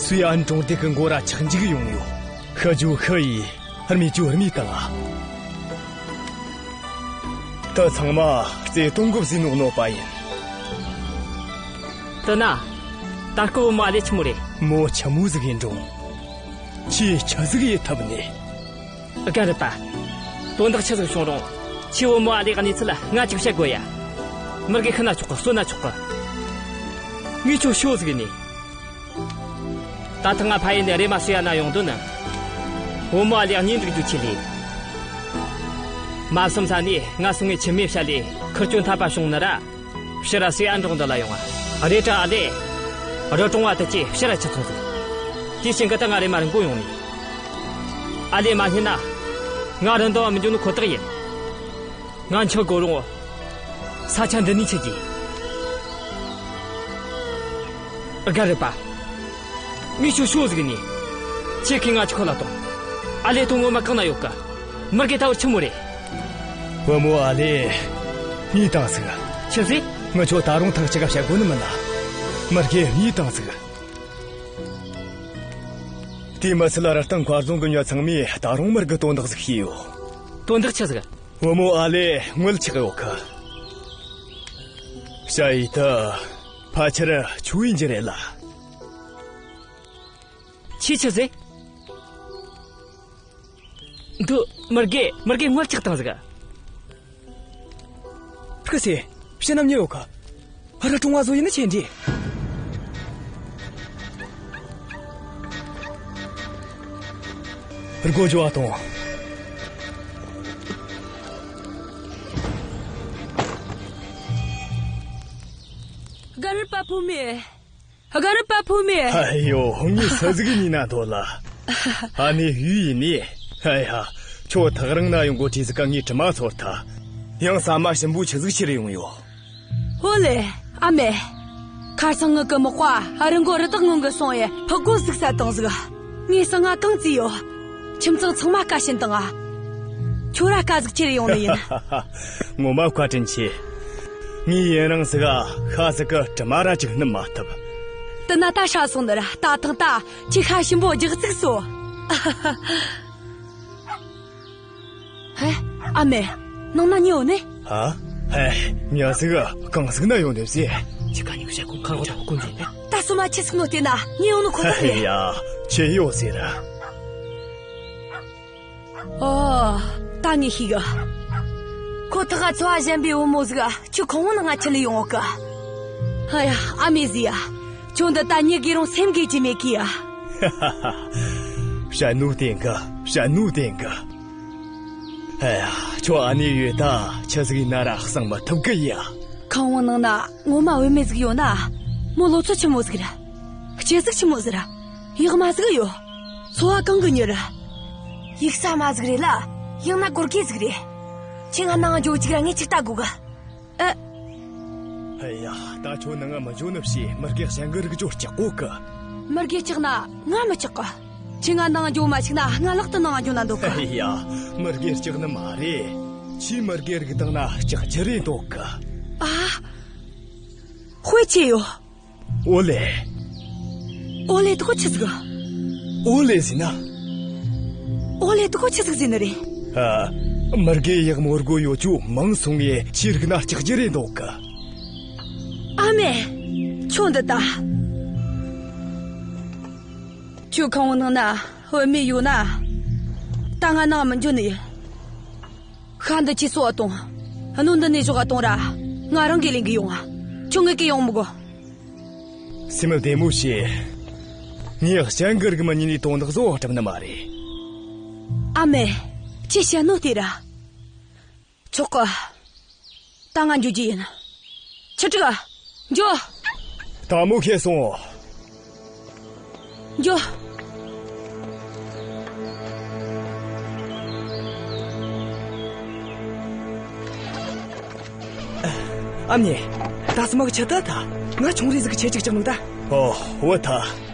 སུའེ་ཨན་གྲོང་སྡེ་གི་མགོ་ར་ཆག་འཇིག་ཡོང་ཡོད། ཤི་རྒྱུ་ཤི་ཡི། རྨས་རྒྱུ་རྨས་བཏང་ང་། དེ་ཚང་མ་བརྩེ་དུང་གིས་བཟོས་ནོ་གནོད་པ་ཡིན། དེ་ན། ད་སྐབས་བུ་མོ་ཨ་ལེ་ཆི་མོ་རེད། མོ་ཆི་མོ་ཟིག་ཡིན་རུང་། ཁྱོས་ཆི་ཟིག་ཡེད་ཐུབ་ནི། རྒན་རབས་པ། དོན་དག་ཆི་ཟིག་བྱུང་རུང་། ཁྱོས་བུ་མོ་ཨ་ལེ་གི་གནས་ཚུལ་ང་ཅིག་བཤད་དགོས་ཡ། མུར་གེ་ཤི་ན་ཆོག་གི། གསོན་ན་ཆོག་གི། ངས་ཁྱོད་ཤོད་ཟིག་ནས། ད་ཐེངས་ང་ཕ་ཡུལ་ནས་རེམ་མ་སུའེ་ཨན་ན་ཡོང་དོན་ནི། བུ་མོ་ཨ་ལེ་གཉེན་སྒྲིག་རྒྱུའི་ཆེད་ལས། མ་བསམ་ས་ནས་ང་སོང་ངས་ཁྱིམ་མི་བཤད་ལས་ཁིར་ཆོ་འཐད་པ་བྱུང་ནི་ར། ཕྱིར་ར་སུའེ་ཨན་གྲོང་འདི་ལ་ཡོང་ང་། རེད་དྲ་ཨ་ལེ། རི་གྲོང་བ་དེ་ཆོས་ཕྱིར་ར་ཁྲིད་སོང་ཟིག། དེའི་རྐྱེན་གིས་ད་ང་རེམ་མ་རི་མགོ་ཡོང་ནས། ཨ་ལེ་མ་རྙེད་ན། ང་རི་འདབས་བ་མི་འགྱོ་ནོ་ཁོ་ཐག་ཡིན། ང་འཆི་དགོས་རུང་། ས་ཆ་འདི་ནས་འཆི་རྒྱུ། རྒན་རབས་པ། ངས་ཁྱོད་ཤོད་ཟིག་ནས། ཁྱེད་ཀྱིས་ང་ཅིག་ཁོ་ལ་གཏོང་། ཨ་ལེ་དོན་ངོ་མ་གང་ན་ཡོད་གི། མུར་གེ་ད་བར་ཆི་མོ་རེད། བུ་མོ་ཨ་ལེ། རྨས་བཏང་ཟིག། ཆི་ཟེར། ངི་ཆོ་ད་རུང་ཐེངས་གཅིག་ག་བཤད་དགོས་ནི་མིན་ན། མུར་གེ་རྨས་བཏང་ཟིག། དེ་མི་ཚད་ལ་རི་སྟེང་མཁར་རྫོང་གི་མྱི་ཚང་མས་ད་རུང་མུར་གེའི་དོན་དག་ཟིག་ཤེས་ཡོད། དོན་དག་ཆི་ཟིག། བུ་མོ་ཨ་ལེ་མངལ་ཆགས་ཡོད་གི། བྱ་ཡི་ད་ཕལ་ཆེར་ཁྱོའི་རྒྱུ་རེད་ལ། ཁྱོས་ཆི་ཟེར། འདི་མུར་གེ། མུར་གེ་མངལ་ཆགས་བཏང་ཟིག། སྐུ་སྲས། ཕྱི་ནམ་ཉེ་ཡོད་གི། རི་གྲོང་བ་བཟོ་ཡིན་ནི་ཆེ་འདྲི། སྒོ་འགྱོ་བ་དང་། རྒན་རབས་པ་ཕུ་མེ། རྒན་རབས་པ་ཕུ་མེ། ཨ་ཡོ། ངས་སུ་ཟིག་ཡིན་ན་འདོད་ལ། ཨ་ནེ་ཡུས་ཡིན་ནི། ཨ་ཡ། ཁྱོད་ཐག་རིང་ན་ཡོང་གོ་དུས་ཟིག་ག་ངས་དྲི་མ་ཚོར་ཐལ། ཡང་ཟ་མ་ཞིམ་པོ་ཆི་ཟིག་ཁྱེར་ཡོང་ཡོད། ཨོ་ལེ། ཨ་མེ། ཁ་སང་ངེད་གི་མག་པ་རི་མགོ་རི་དྭགས་རྔོན་གི་སོང་ཡེ་ཕག་རྒོད་ཟིག་བསད་བཏང་ཟིག། ངས་ཟངས་ང་གང་བཙོས་ཡོད། ཁྱིམ་ཚང་ཚང་མ་བཀའ་བྱིན་བཏང་ང་། ཁྱོད་ར་བཀའ་ཟིག་ཁྱེར་ཡོང་ནི་ཡིན། ངོ་མ་བཀའ་དྲིན་ཆེ། ངས་ཡུན་རིང་ཟིག་ག་ཤ་ཟིག་གི་དྲི་མ་ར་ཅིག་སྣུམ་མ་ཐུབ། དེ་ན་ད་ཧྲ་སོང་ནི་ར། ད་ཐེངས་ད་ཁྱོས་ཤ་ཞིམ་པོ་རྒྱགས་ཚིག་སོ། ཧེ། ཨ་མེ། ནང་ན་མྱི་ཡོད་ནི། ཧ། ཧེ། མྱི་ཟིག་གང་ཟིག་ན་ཡོང་ནི་ཟེ། ཁྱེད་ཀ་གཉིས་ཀྱིས་བཤད་གོ། ཁ་རོག་ཆག་གོ་ཀུན་ཟིན་ནི། ད་སོ་མ་ཁྱི་ཟིག་ནོ་དེ་ན་མྱི་ཡོང་ནི་ཁོ་ཐག་རེད། ཧེ་ཡ། ཁྱི་ཡོད་ཟེར། ཨོ། ད་ངས་ཤེས་གི། ཁོ་ཐག་ག་འཚོ་བ་ཞན་པའི་བུ་མོ་ཟིག་ཁྱོའི་ཁང་བའི་ནང་ང་ཁྲིད་ལས་ཡོང་གི། ཨ་ཡ། ཨ་མེ་ཟེ་ཡ། ཁྱོད་འདི་ད་མྱི་རྒས་རུང་སེམས་རྒས་རྒྱུ་མེད་གི་ཡ། བཤད་ནོ་བདེན་གི། བཤད་ནོ་བདེན་གི། ཨེ་ཡ། ཁྱོད་ཨ་ནེ་ཡོད་ད་ཆི་ཟིག་ཡིན་ན་ར་གསང་མི་ཐུབ་གི་ཡ། ཁང་བའི་ནང་ན་ངོ་མ་བུད་མེད་ཟིག་ཡོད་ན། མོ་ལོ་ཚོད་ཆི་མོ་ཟིག་ར། སྐྱེ་གཟུགས་ཆི་མོ་ཟིག་ར། ཡག་མ་ཟིག་ཡོད། འཚོ་བ་གང་གི་མྱུར་ར། ཡུགས་ས་མ་ཟིག་རེད་ལ། ཡང་ན་གོར་གེ་ཟིག་རེད། ཁྱོས་ང་ནང་འགྱོ་ཅིག་ར། ངས་ཅིག་ལྟ་དགོས་གི། ཨ། ཧེ་ཡ། ད་ཁྱོད་ནང་ང་མི་འགྱོ་ནི་བྱོས། མུར་གེ་གཞན་གི་རིག་འགྱོ་སྐྲག་གོ་གི། མུར་གེ་སྐྲག་ན་ང་མི་སྐྲག་གི། ཁྱོས་ང་ནང་འགྱོ་མ་བཅུག་ན་ང་ལྷག་ཏུ་ནང་འགྱོ་ན་འདོད་གི། ཧེ་ཡ། མུར་གེ་སྐྲག་ནི་མ་རེད། ཁྱོས་མུར་གེ་རིག་བཏང་ན་སྐྲག་རྒྱུ་རེད་འདོད་གི། ཨ། དཔེ་ཆེ་ཡོད། ཨོ་ལེ། ཨོ་ལེ། དེ་གོ་ཆི་ཟིག་ཨོ་ལེ་ཟེར་ན། ཨོ་ལེ། དེ་གོ་ཆི་ཟིག་ཟེར་ནི་རེད། ཨ། མི་རྒས་ཡག་མོ་སྒོ་ཡོད་ཆུ་མང་སོང་ངེ་ཆེ་རིག་ན་ལྕགས་རྒྱུ་རེད་འདུག་གི། ཨ་མེ། ཁྱོད་འདི་ལྟ། ཁྱོད་ཁང་བའི་ནང་ན་བུད་མེད་ཡོད་ན། ད་ང་ནང་མི་འཇུ་ནི་ཡིན། ཤ་འདི་ཁྱེད་གསོ་བ་གཏོང་། སྣོད་འདི་ནས་ཞོག་ག་གཏོང་ར། ང་རང་གིས་ལེན་གི་ཡོང་། ཁྱོད་ངེད་ཀྱི་ཡོང་མི་དགོ། སེམས་བདེ་མོ་བྱོས། ངས་གཞན་གི་རིགས་མི་ཉིད་ནས་དོན་དག་བཟོ་བ་སྒྲུབ་ནི་མ་རེད། ཨ་མེ། ཁྱེད་བཤད་ནོ་དེ་ར། ཆོག་གི། ད་ང་འགྱོ་རྒྱུ་ཡིན། ཆི་ཀྲིག་འགྱོ། དལ་མོ་བྱས་སོང་། འགྱོ། ཨ་མྱེས། ད་སི་མ་གི་ཆི་ད་ད། ང་ཆུང་རིས་ཟིག་གི་ཆེ་ཅིག་ཅིག་ནུ་ད། ཨོ། བུ་ད།